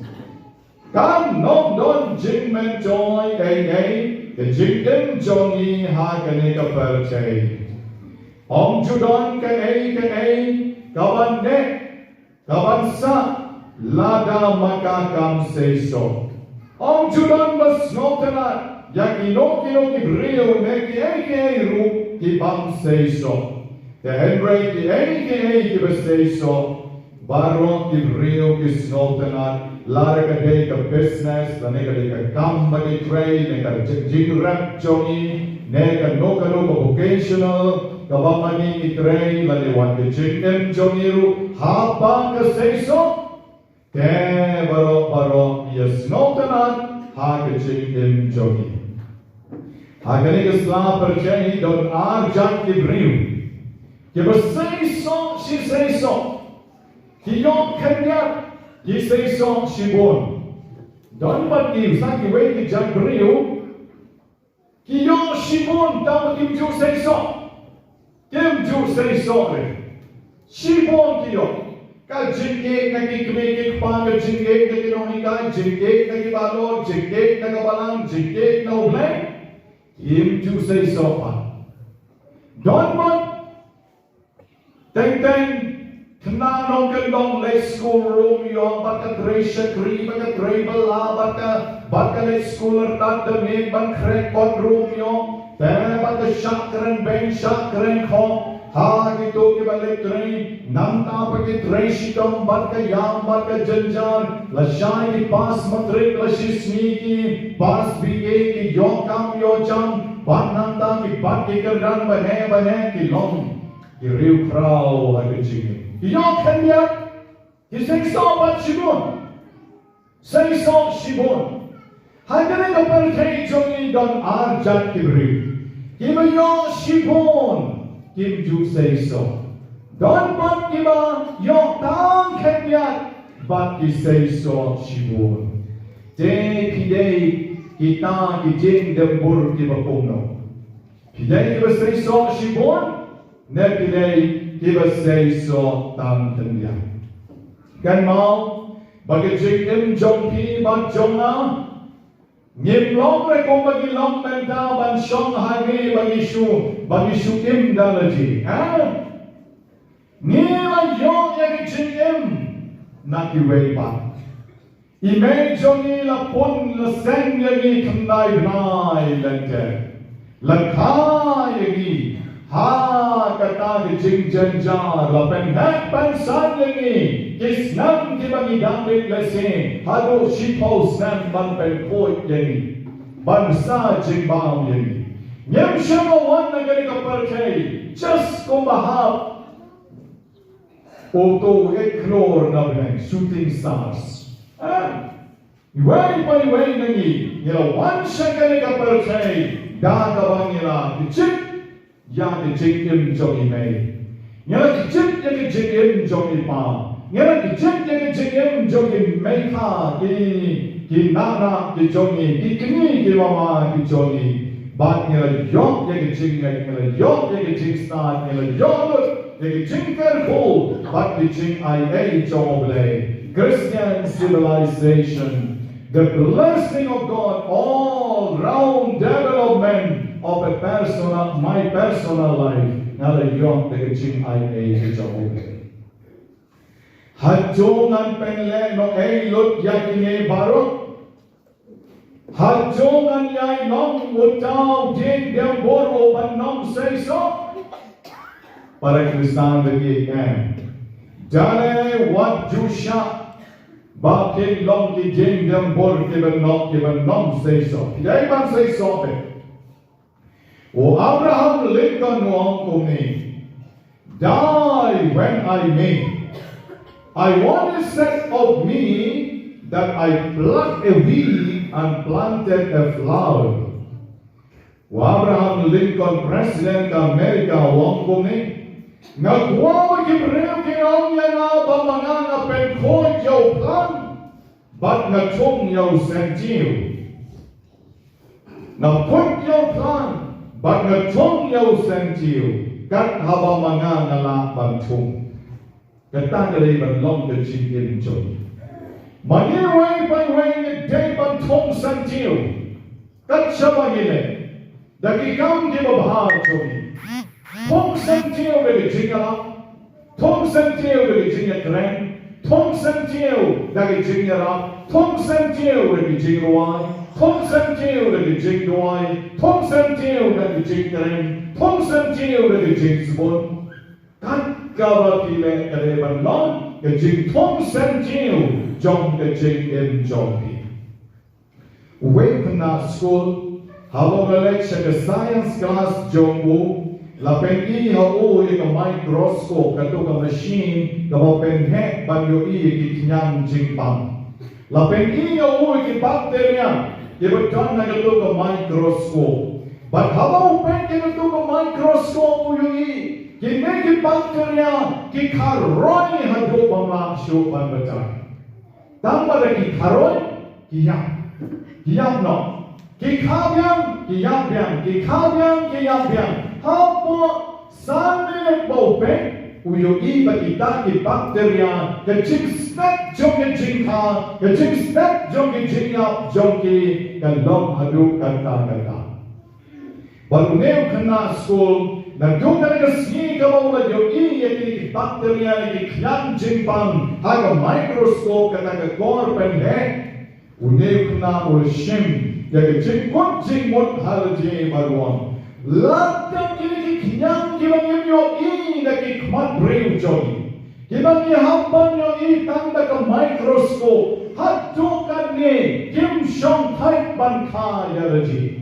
Kan ym don jingmyntoi ei ei ka jingim jong ngi ha kane ka pyrthei. Ym ju don kaei kaei ka ban neh, ka ban sah lada ma ka kam seisoh. Ym ju don ba sngewtynnat ïa kino kino ki briew ne kiei kiei ruh ki bym seisoh. Te hynrei kiei kiei kiba seisoh, baroh ki briew ki sngewtynnat, lada ka dei ka business, lane ka dei ka kam ba ki trei, ne ka jing, jingrep jong ngi, ne kano kano ka vocational kaba ma ngi ngi trei, lane wat ka jingim jong ngi ruh, haba ka seisoh, te baroh baroh ïasngewtynnat ha ka jingim jong ngi. Ha kane ka sla pyrthei don ar jait ki briew kiba seisoh shi seisoh, ki ïoh khyndiat, ki seisoh shibun. Don pat ki, sa kiwei ki jait briew ki ïoh shibun tangba kim ju seisoh. Kim ju seisoh re. Shibun ki ïoh. Ka jingïeit na ki kmie ki kpa, ka jingïeit na ki nonghikai, jingïeit na ki baroh, jingïeit na ka balang, jingïeit na U Blei. Kim ju seisoh pat. Don pat. Teng teng, khynnah nongkyndong leit skul ruh ym ïoh, bad ka trei shakri, bad ka trei bylla, bad ka, bad ka leit skul artat da miet ban khreh kot ruh ym ïoh. Te bad ka shah kren beiñ, shah kren khoh ha kito kiba leit trei. Nangta pat ki trei shitom bad ka ïam bad ka jynjar. Lashai ki pass matric, la shisngi ki pass B A, ki ïoh kam ïoh jam. Bad nangta ki bat ki kyrdan baneh baneh, ki long ki riewkhraw ha ka jingim. Ki ïoh khyndiat, ki seisoh pat shibun. Seisoh shibun. Ha kane ka pyrthei jong ngi don ar jait ki briew. Kiba ïoh shibun, kim ju seisoh. Don pat kiba ïoh tang khyndiat, bad ki seisoh shibun. Te phi dei kita ki jingdem bor kiba kumno? Phi dei kiba seisoh shibun, ne phi dei kiba seisoh tang khyndiat? Kynmaw ba ka jingim jong phi bad jong nga, ngim long re kumba ngi long mynta ban shong ha ngi ba ngi shu, ba ngi shu im da lade. Ha? Ngi la ïoh ïa ka jingim na kiwei pat. I mei jong ngi la pun la seng ïa ngi khyndai bnai lynter. La kha ïa ngi ha kata ka jingjynjar, la pynheh pynsan ïa ngi ki snem kiba ngi dang rit lehse haduh shiphew snem ban pynkhuid ïa ngi, ban sa jingbam ïa ngi. Ngim shym la wan na kane ka pyrthei just kumba hap uto u explore na bneng, shooting stars. Ha? Iwei pa iwei na ngi, ngi la wan sha kane ka pyrthei da kaba ngi la kjit ïa ka jingim jong i mei. Ngi la kjit ïa ka jingim jong i pa. Ngi la kjit ïa ka jingim jong i mei, ka, ki, ki nana ki jong i, ki kñi ki mama ki jong i. Bad ngi la ïoh ïa ka jingngeit, ngi la ïoh ïa ka jingstad, ngi la ïoh lut ïa ka jingkyrkhu bad ka jingai ei jong U Blei. Christian civilization, the blessing of God, all round development of a personal, my personal life. Nga la ïoh da ka jingai ei ka jong U Blei. Hato ngan pynlehnohei lut ïa kine baroh? Hato ngan ïai long uta u dieng dieng bor uban ym seisoh? Para Khristan ba ïeit, em. Dei wat ju shah ba phin long ki dieng dieng bor kiban ym, kiban ym seisoh. Phi dei ban seisoh beit. U Abraham Lincoln u ong kumne: "Die when I may. I want it said of me that I pluck a weed and planted a flower." U Abraham Lincoln, President ka America, u ong kumne: "Nga kwah ba ki briew kin ong ïa nga ba ma nga nga pynkhuid ïa u phlang bad nga thung ïa u syntiew. Nga khuid ïa u phlang bad nga thung ïa u syntiew, kat haba ma nga nga lah ban thung." Kata ka dei ban long ka jingim jong ngi. Ma ngi iwei pa iwei ngi dei ban thung syntiew kat shaba ngi leh, da ki kam kiba bha jong ngi. Thung syntiew da ka jingïarap. Thung syntiew da ka jingïakren. Thung syntiew da ka jingïarap. Thung syntiew da ka jingrwai. Thung syntiew da ka jingduwai. Thung syntiew da ka jingkren. Thung syntiew da ka jingsbun. Kat kaba phi leh ka dei ban long ka jingthung syntiew jong ka jingim jong phi. Uwei u khynnah skul, haba u la leit sha ka science class jong u, la pyni ha u ïa ka microscope, kato ka machine kaba pynheh ban ïohi ïa ki khñiang jingpang. La pyni ïa u ïa ki bacteria kiba don ha kato ka microscope. Bad haba u peit ïa kato ka microscope u ïohi kine ki bacteria ki kharoi haduh bym lah shuh ban batai. Tang ba da ki kharoi ki ïap. Ki ïap noh. Ki kha biang, ki ïap biang, ki kha biang, ki ïap biang. Hapoh san minit ba u peit, U ïohi ba kita ki bakteria, ka jingstet jong ka jingkha, ka jingstet jong ka jingïap jong ki, ka long haduh katta katta. Bad une u khynnah skul, naduh kane ka sngi kaba u la ïohi ïa kine ki bakteria, ïa ki khñiang jingpang ha ka microscope, kata ka kor pynheh. Une u khynnah u la shim ïa ka jingkut jingmut ha lade bad u ong, lada kine ki khñiang kiba ngim ïohi da ki khmat briew jong ngi, kiba ngi hap ban ïohi tang da ka microscope, haduh katne kim shong thait ban kha ïa lade.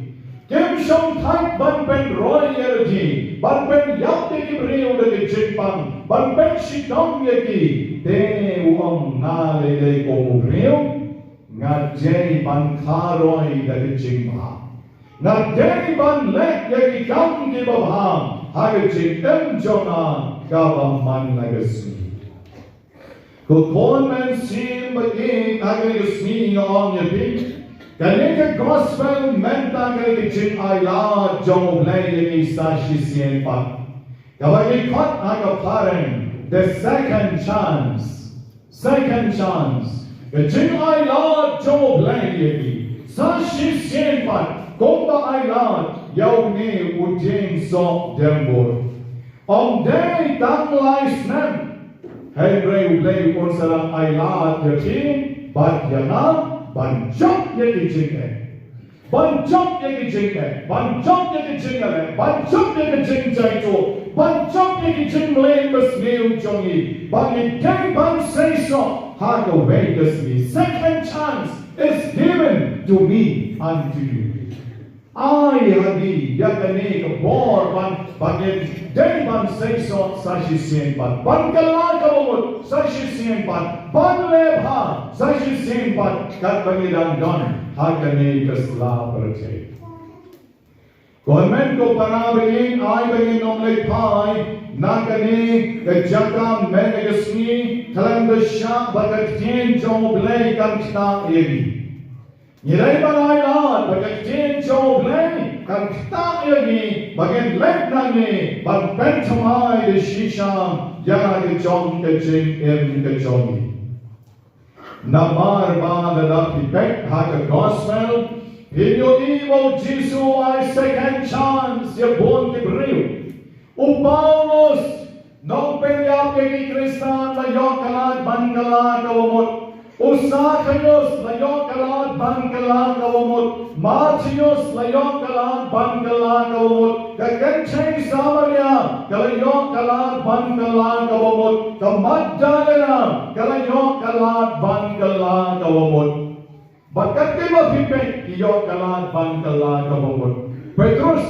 Kim shong thait ban pynroi ïa lade, ban pynïap ïa ki briew da ki jingpang, ban pynshitom ïa ki. Te u ong, nga lei lei kum u briew, nga dei ban kha roi da ka jingbha. Nga dei ban leh ïa ki kam kiba bha ha ka jingim jong nga kaba man la ka sngi. Ko khun mynsiem ba ïeit, ha kane ka sngi nga ong ïa phi, kane ka gospel mynta ka dei ka jingailad jong U Blei ïa ngi sa shisien pat. Kaba ki khot ha ka phareng, the second chance. Second chance. Ka jingailad jong U Blei ïa ngi sa shisien pat, kumba ailad ïa une u dieng soh dieng bor. Ym dei tang lai snem, hynrei U Blei un sa dang ailad ïa phi bad ïa nga ban jop ïa ki jingeh. Ban jop ïa ki jingeh, ban jop ïa ki jingeh, ban jop ïa ki jingjaituh, ban jop ïa ki jingmlien basniew jong ngi, ba ngi dei ban seisoh ha kawei ka sngi. Second chance is given to me and to you. Ai ha ngi ïa kane ka bor ban, ba ngin dei ban seisoh sa shisien pat, ban kylla kaba mut sa shisien pat, ban leh bha sa shisien pat, katba ngi dang don ha kane ka sla pyrthei. Ko hynmen ko para ba ïeit, ai ba ngin ym leit phai na kane ka jaka mynne ka sngi khlem da shah ba ka ktien jong U Blei kan ktah ïa ngi. Ngi dei ban ailad ba ka ktien jong U Blei kan ktah ïa ngi ba ngin leit nangne ban pynthymmai da shisha ïa ka jong ka jingim ka jong ngi. Namar ba lada phi peit ha ka gospel, phin ïohi ba U Jisu u ai second chance ïa bun ki briew. U Paulus, nongpynïap ïa ki Khristan, la ïoh ka lad ban kylla kaba mut. U Sakhaios la ïoh ka lad ban kylla kaba mut. Mathaios la ïoh ka lad ban kylla kaba mut. Ka kynthei Samaria ka la ïoh ka lad ban kylla kaba mut. Ka Magdalena ka la ïoh ka lad ban kylla kaba mut. Bad katei ba phi peit ki ïoh ka lad ban kylla kaba mut. Petrus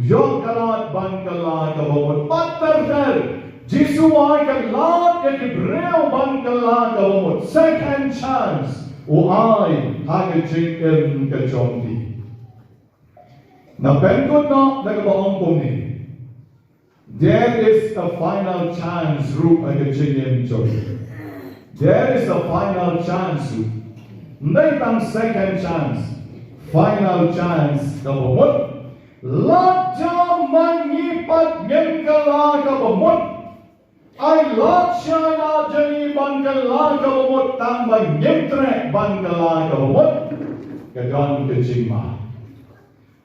ïoh ka lad ban kylla kaba mut. Bad ter ter Jisu u ai ka lad ïa ki briew ban kylla kaba mut. Second chance u ai ha ka jingim ka jong phi. Nga pynkut noh da kaba ong kumne. There is a final chance ruh ha ka jingim jong ngi. There is a final chance ruh. Ym dei tang second chance. Final chance kaba mut. Lada ma ngi pat ngim kylla kaba mut, ai lad sha lad jong ngi ban kylla kaba mut tang ba ngim treh ban kylla kaba mut, ka don ka jingma.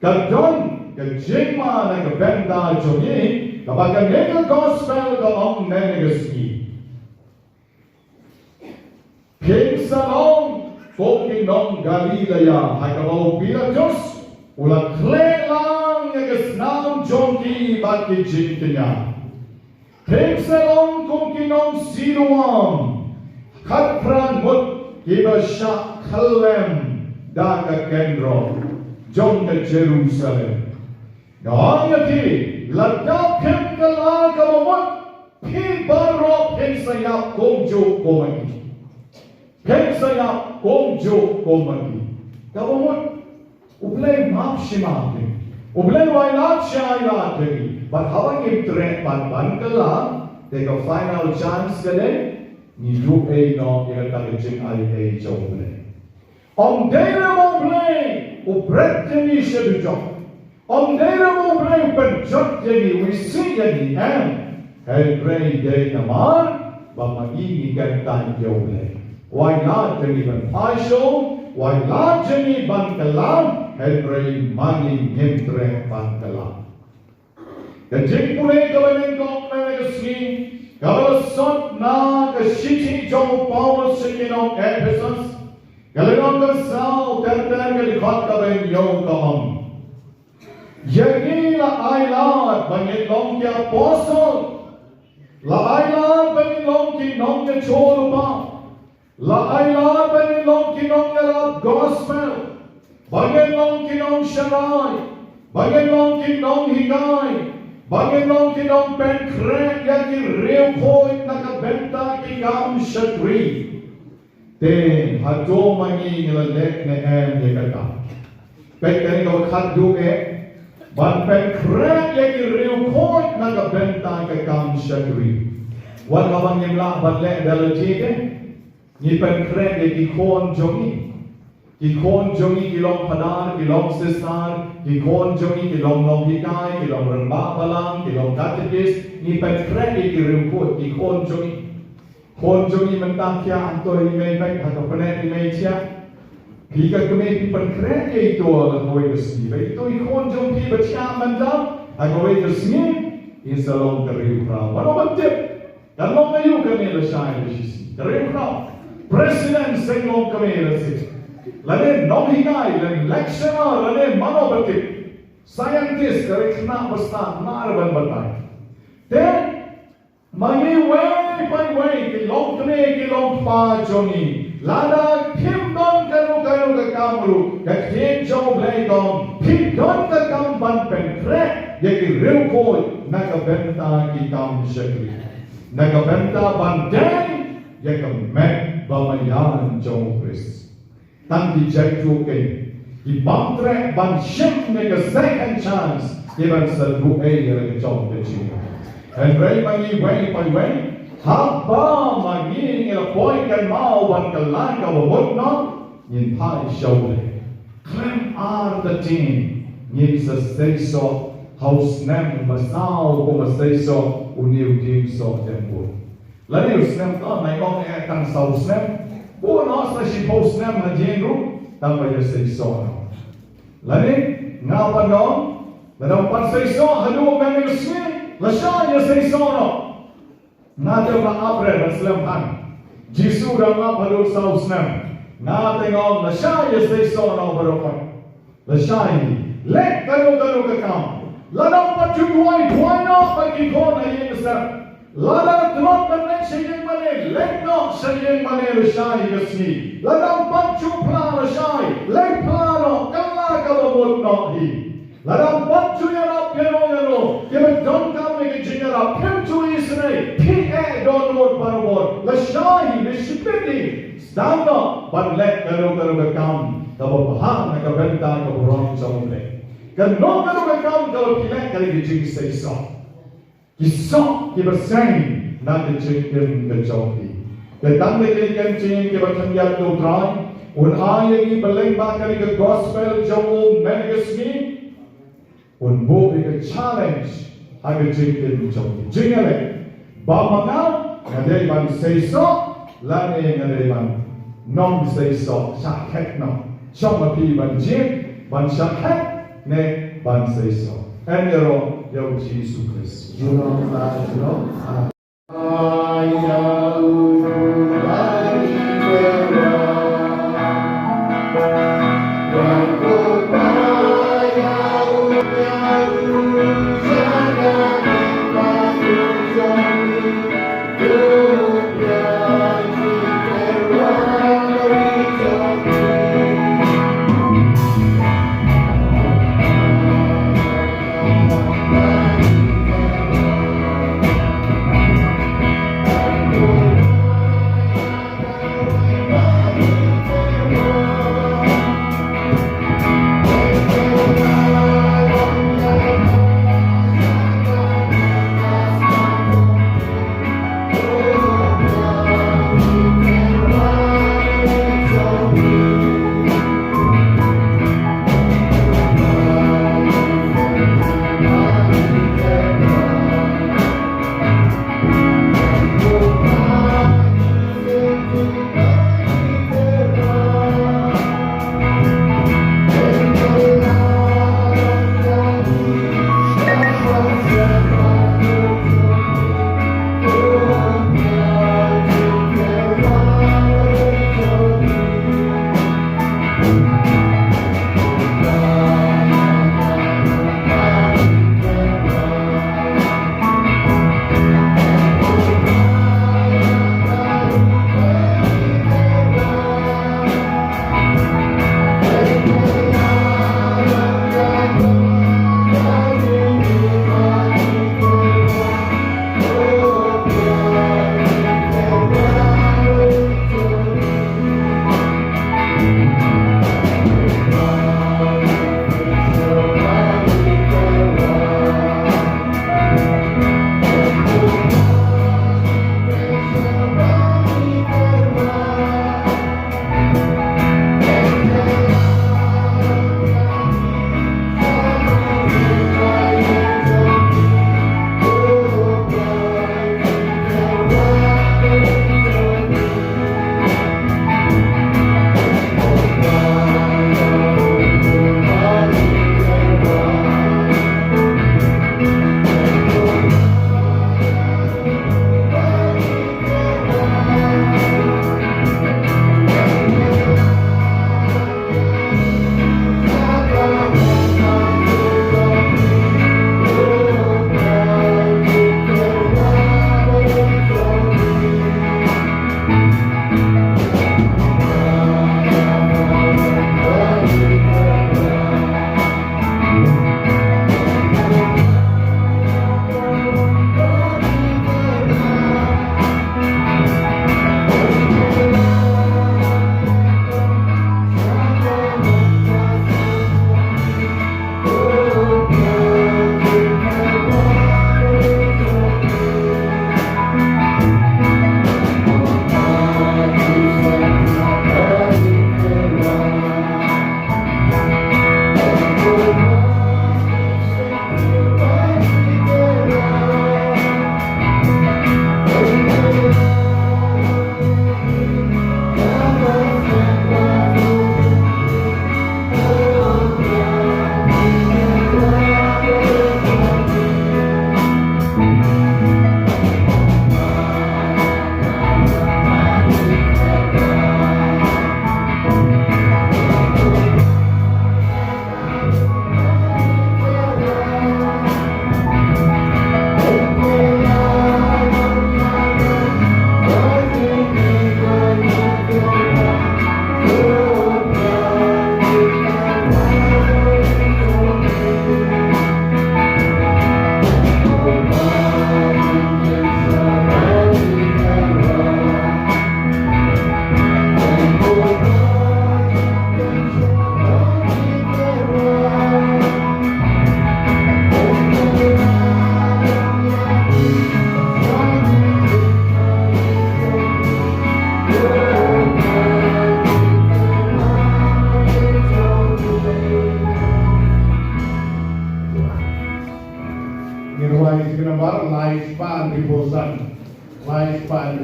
Ka don ka jingma na ka bynta jong ngi, kaba kane ka gospel ka ong mynne ka sngi. Phin sa long kum ki nong Galilea, ha kaba u Pilatus u la khleh lang ïa ka snam jong ki bad ki jingkñia. Phin sa long kum ki nong Siloam, khatphra ngut kiba shah khyllem da ka kyndrop jong ka Jerusalem. Nga ong ïa phi, lada phim kylla kaba mut, phi baroh phin sa ïap kumjuh kum ma ki. Phin sa ïap kumjuh kum ma ki. Kaba mut, U Blei map shi map ïa ngi. U Blei u ailad shi ailad ïa ngi. Bad haba ngim treh ban, ban kylla, te ka final chance ka dei, ngi duh ei noh ïa kata ka jingai ei jong U Blei. Ym dei re ba U Blei u bret ïa ngi sha dujok. Ym dei re ba U Blei u pynjot ïa ngi, u isih ïa ngi, em. Hynrei dei namar ba ma ngi ngi kyntait ïa U Blei. Wat la jong ngi ban phai shuh, wat la jong ngi ban kylla, hynrei ma ngi ngim treh ban kylla. Ka jingpule kaba nyngkong na ka sngi, kaba la sot na ka shithi jong u Paulus sha ki nong Ephesus, ka lynnong kaba saw, ter ter, ka dkhot kaba hynñiew ka ong: Ïa ngi la ai lad ba ngin long ki apostol, la ai lad ba ngin long ki nongïathuhlypa, la ai lad ba ngin long ki nongïalap gospel, ba ngin long ki nongsharai, ba ngin long ki nonghikai, ba ngin long ki nongpynkhreh ïa ki riewkhuid na ka bynta ki kam shakri. Te hato ma ngi ngi la leh ne em ïa kata? Peit kane kaba khatduh eh, ban pynkhreh ïa ki riewkhuid na ka bynta ka kam shakri. Wat haba ngim lah ban leh da lade te, ngi pynkhreh ïa ki khun jong ngi. Ki khun jong ngi ki long phadar, ki long sister, ki khun jong ngi ki long nonghikai, ki long rangbah balang, ki long katekis, ngi pynkhreh ïa ki riewkhuid, ki khun jong ngi. Khun jong ngi mynta thiah, to i mei, bad ha ka bneng i mei thiah. Phi ka kmie phi pynkhreh ïa ito ha kawei ka sngi. Bad ito i khun jong phi ba thiah mynta, ha kawei ka sngi in sa long ka riewkhraw. Mano ba tip? Kan long aïu kane lashai lashisngi? Ka riewkhraw, president seng longkmie lashai, lane nonghikai, lane lecturer, lane mano ba tip, scientist, ka riewkhnang ba stad, mar ban batai. Te ma ngi wei pa wei, ki longkmie ki longkpa jong ngi, lada phim don kano kano ka kam ruh, ka ktien jong U Blei ka ong, phi don ka kam ban pynkhreh ïa ki riewkhuid na ka bynta ki kam shakri, na ka bynta ban dei ïa ka met ba maïan jong U Khrist. Tang ki jaituh keiñ ki bym treh ban shim ïa ka second chance, ki ban sa duh ei ïa la ka jong ka jingim. Hynrei ma ngi wei pa wei, haba ma ngi ngi la poi kynmaw ban kylla kaba mut noh, ngin phai sha U Blei. Khlem artatien ngin sa seisoh ha u snem ba saw, kumba seisoh une u dieng soh jaiñkut. Lane u snem, to, nai ong eh tang saw snem. Bun noh sa shiphew snem hadien ruh, tang ba ïa seisoh noh. Lane nga pat nga ong, lada ym pat seisoh haduh mynne ka sngi, lashai ïa seisoh noh. Nga te ba ap re ban slem han. Jisu u dang ap haduh saw snem. Nga te nga ong lashai ïa seisoh noh baroh. Lashai, leh kano kano ka kam. Lada ym pat ju duwai, duwai noh bad ki khun ha ïing ha sem. Lada tlot ban leit sha ïing mane, leit noh sha ïing mane lashai ka sngi. Lada ym pat ju phla lashai, leit phla noh, kylla kaba mut noh hi. Lada ym pat ju ïarap ïano ïano, kiba donkam ïa ka jingïarap, phim ju isynei, phi eh dohnud barabor, lashai, lashai phi. Sdang noh ban leh kano kano ka kam kaba bha na ka bynta ka burom jong U Blei. Kano kano ka kam kaba phi leh ka dei ka jingseisoh. Ki soh kiba seng na ka jingim ka jong phi. Te tang da kine ki jingim kiba khyndiat U Trai un ai ïa ngi ba lyngba kane ka gospel jong u mynne ka sngi. Un buh ïa ka challenge ha ka jingim jong ki. Jingïaleh. Ba ma nga, nga dei ban seisoh, lane nga dei ban nym seisoh, shah khet noh. Shong ma phi ban jied, ban shah khet, ne ban seisoh. Yn ïaroh ïa U Jisu Khrist. Junom la junom.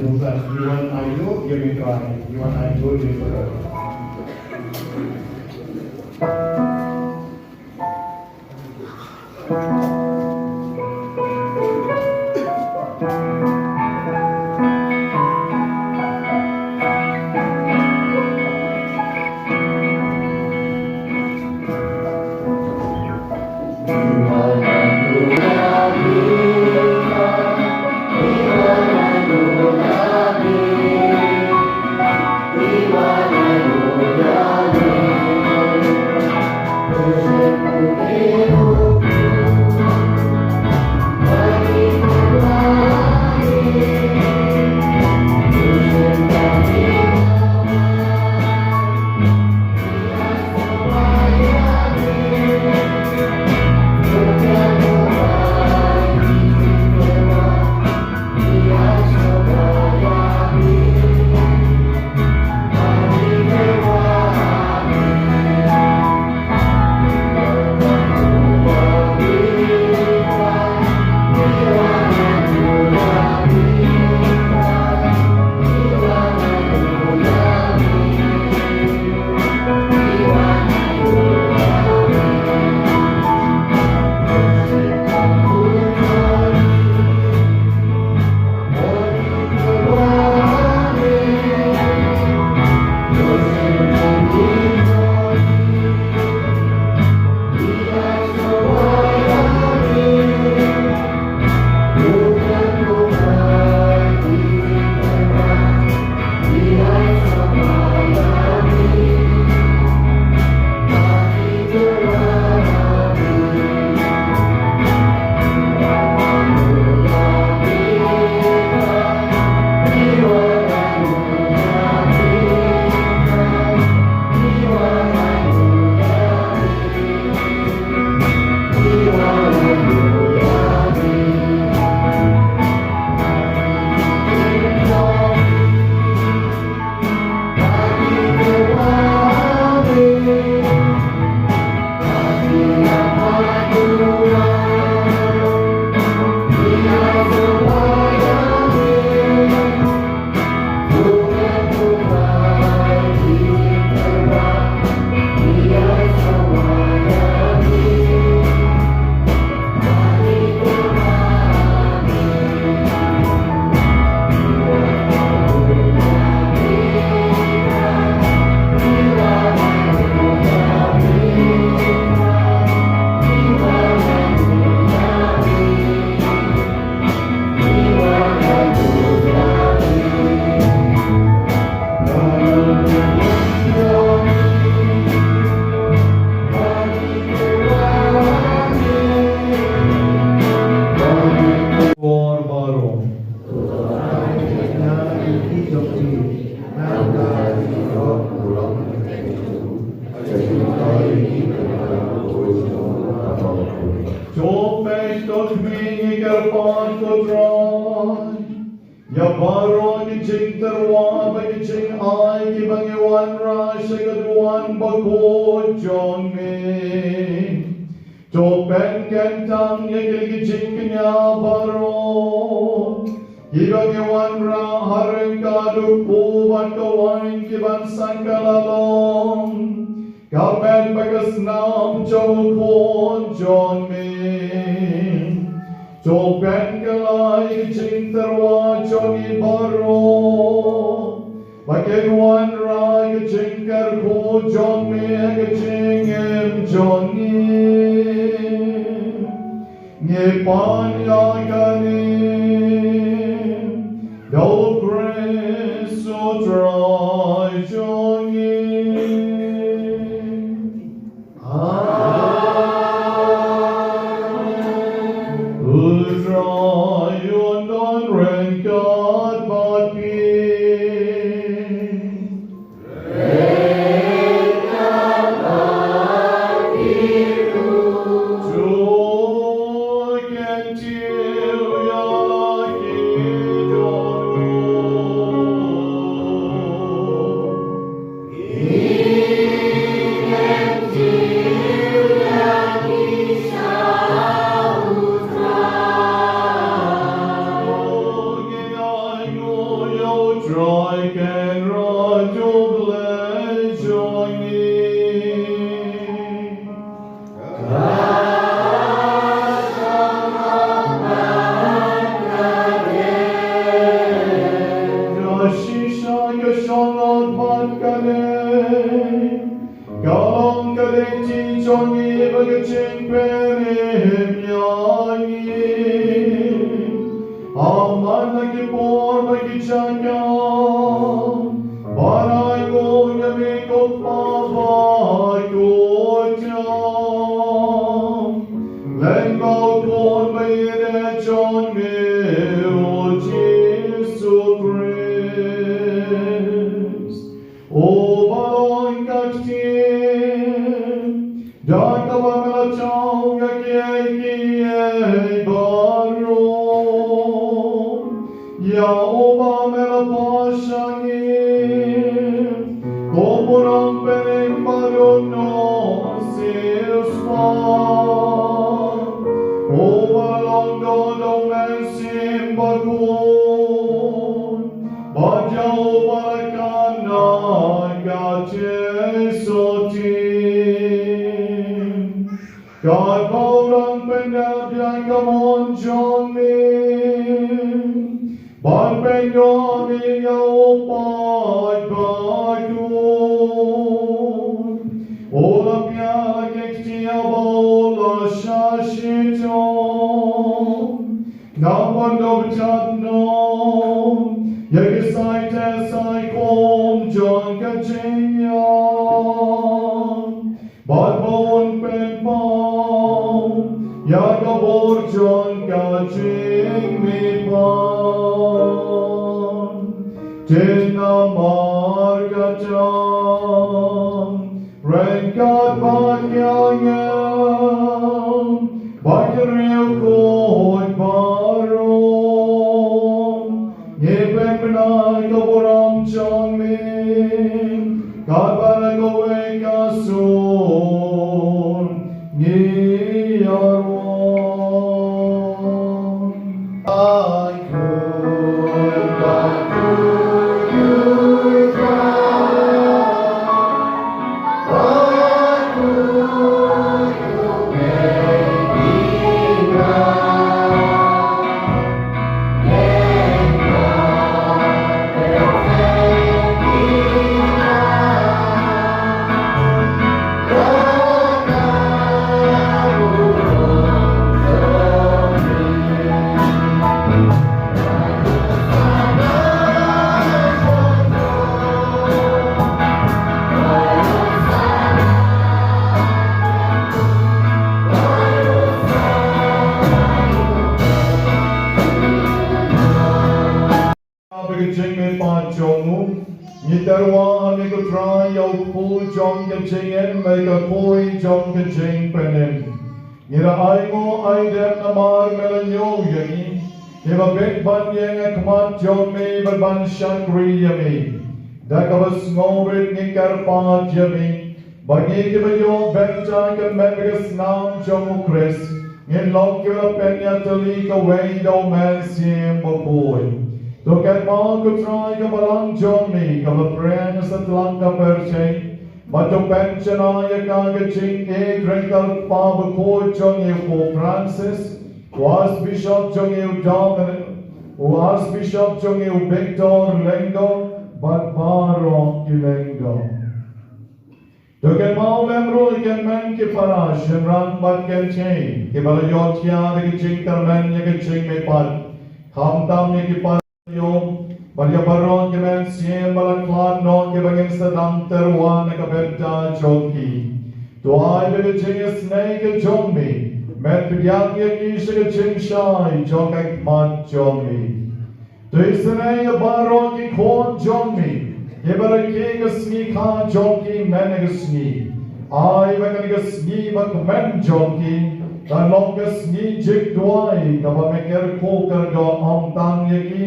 Bukan, you want I do, give me try. You want I do, give me try. Bor baroh. To peit, to khmih, ngi kyrpad, ko Trai, ïa baroh ki jingtyrwa bad ki jingai kiba ngi wanrah sha ka duwan bakhuid jong me. To pynkyntang ïa kine ki jingkñia baroh kiba ngi wanrah ha ryngkat u kpu bad ka waiñ ki ban sangkah la long ka met bad ka snam jong u Khun jong me. To pynkylla ïa ki jingtyrwa jong ngi baroh ba kin wanrah ïa ka jingkyrkhu jong me ha ka jingim jong ngi. Ngi pan ïa kane da u Khrist u Trai jong ngi. Amen. U Trai un don ryngkat bad phi. Trai Kynrad U Blei jong ngi. Ka shisha ka shong bad ka dei, ka long ka lynti jong ngi bad ka jingpynim ïa ngi. Ha man la ki por bad ki jaka, ban ai nguh ïa me ko Kpa bakhuid jong ngi, lyngba U Khun baieit jong me, U Jisu Khrist. Uba long ka ktien, da kaba me la jaw ïa kiei kiei baroh. Ïa uba me la pynshah ngi kum u nongpynim baroh, nongsiewspah. Uba long dor da U Mynsiem Bakhuid, bad ïa uba la kynnoh ka jingsotti. Katba u dang pyndep ïa ka mon jong me, ban pynïoh ïa u paid bakhuid, u la pdiang ïa ki ktien ba u la shah shitom. Namar ba u la pdiang noh ïa ki sai te sai kum jong ka jingïap, bad ba un pynpaw ïa ka bor jong ka jingmihpat. Te namar kata, ryngkat bad ki angel bad ki riewkhuid baroh, ngi pynbna ïa ka burom jong me katba na kawei ka sur ngi ïa rung. Bad ka jingmihpat jong u, ngi tyrwa ha me ko Trai ïa u kpu jong ka jingim bad ka khuid jong ka jingpynim. Ngi la ainguh aidem namar me la ñiew ïa ngi, kiba bit ban ïeng ha khmat jong me bad ban shakri ïa me. Da kaba sngewrit ngi kyrpad ïa me, ba ngi kiba ïoh bynta kyrmen bad ka snam jong u Khrist, ngin long kiba pynïatylli kawei da u Mynsiem Bakhuid. To kynmaw ko Trai ka balang jong me kaba la pyrshang satlak ka pyrthei, bad to pynshna ïa ka ha ka jingïeit ryngkat u Kpa Bakhuid jong ngi u Pope Francis, u Archbishop jong ngi u Dominic, u Archbishop jong ngi u Victor lyngdoh, bad baroh ki lyngdoh. To kynmaw lem ruh ïa ki hynmen ki para, shynrang bad kynthei, kiba la ïohthiah da ka jingkyrmen ïa ka jingmihpat, khamtam ïa ki para ïoh, bad ïa baroh ki mynsiem ba la khlad noh kiba ngin sa dang tyrwa na ka bynta jong ki. To ai ba ka jingisynei ka jong me, men pdiang ïa ki sha ka jingshai jong ka khmat jong me. To isynei ïa baroh ki khun jong me, kiba la kiew ka sngi kha jong ki mynne ka sngi. Ai ba kane ka sngi ba kmen jong ki kan long ka sngi jingduwai kaba me kyrkhu kyrdoh ym tang ïa ki,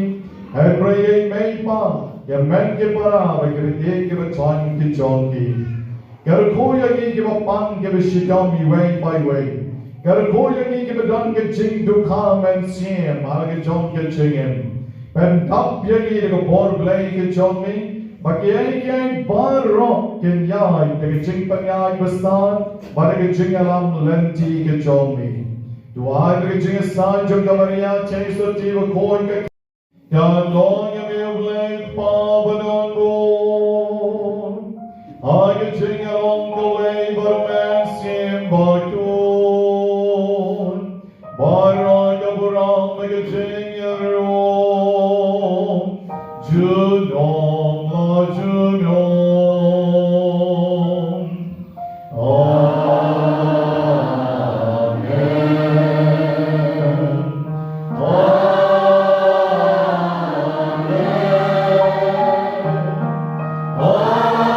hynrei ïa i mei i pa, ïa ki hynmen ki para bad kiba ïeit kiba ïaid ki jong ki. Kyrkhu ïa ngi kiba pang kiba shitom iwei pa iwei. Kyrkhu ïa ngi kiba don ka jingdukha mynsiem ha la ka jong ka jingim. Pyndap ïa ngi da ka bor Blei ka jong me, ba kiei kiei baroh kin ïaid da ka jingpynïaid bastad bad da ka jingïalam lynti ka jong me. To ai ba ka jingïasaid jong ka Maria Theisotti Bakhuid ka Ka long ïa me U Blei Kpa badonbor. Ha ka jingïalong kawei bad U Mynsiem Bakhuid, baroh ka burom bad ka jingïaroh junom la junom. Amen. Amen. Amen.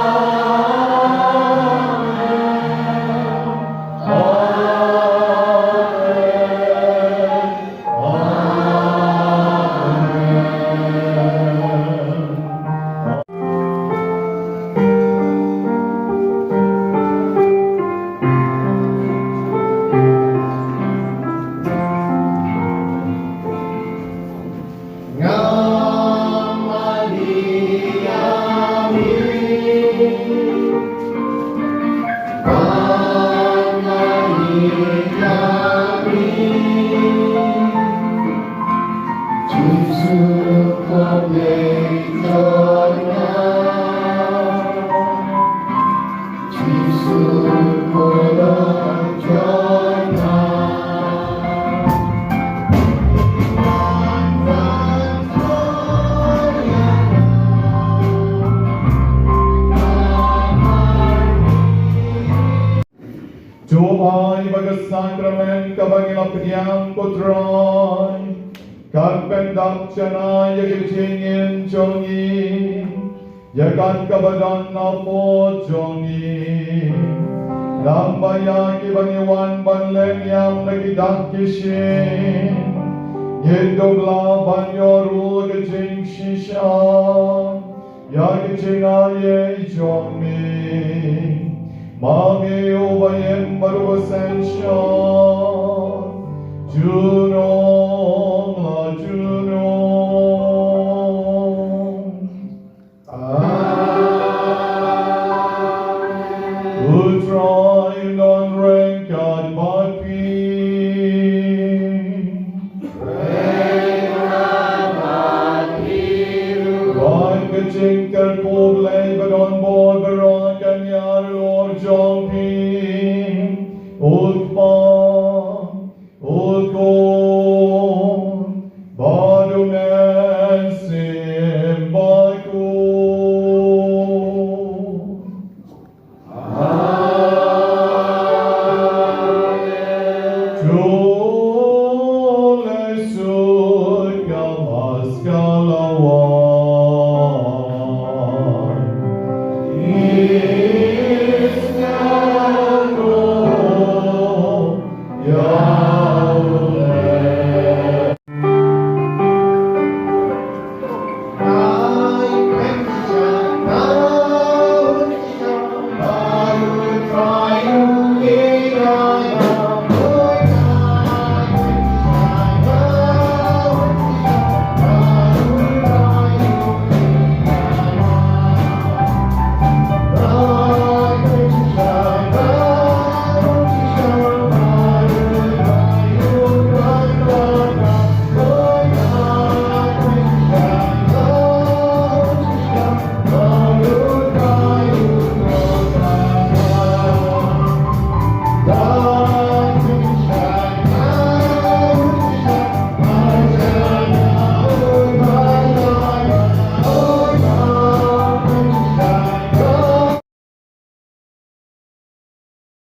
To ai ba ka sakramen kaba ngi la pdiang, ko Trai, kan pyndap shana ïa ka jingim jong ngi, ïa kata kaba don na pud jong ngi. Nangta ïa kiba ngi wan ban leh niam na ki dak ki shin, ngin dup lah ban ïoh ruh ka jingshisha ïa ka jingai jong me. Ma me uba im bad uba synshar junom la junom. Amen. U Trai un don ryngkat bad phi. Bad ka jingkyrkhu Blei badonbor baroh kan ïarap jong phi. U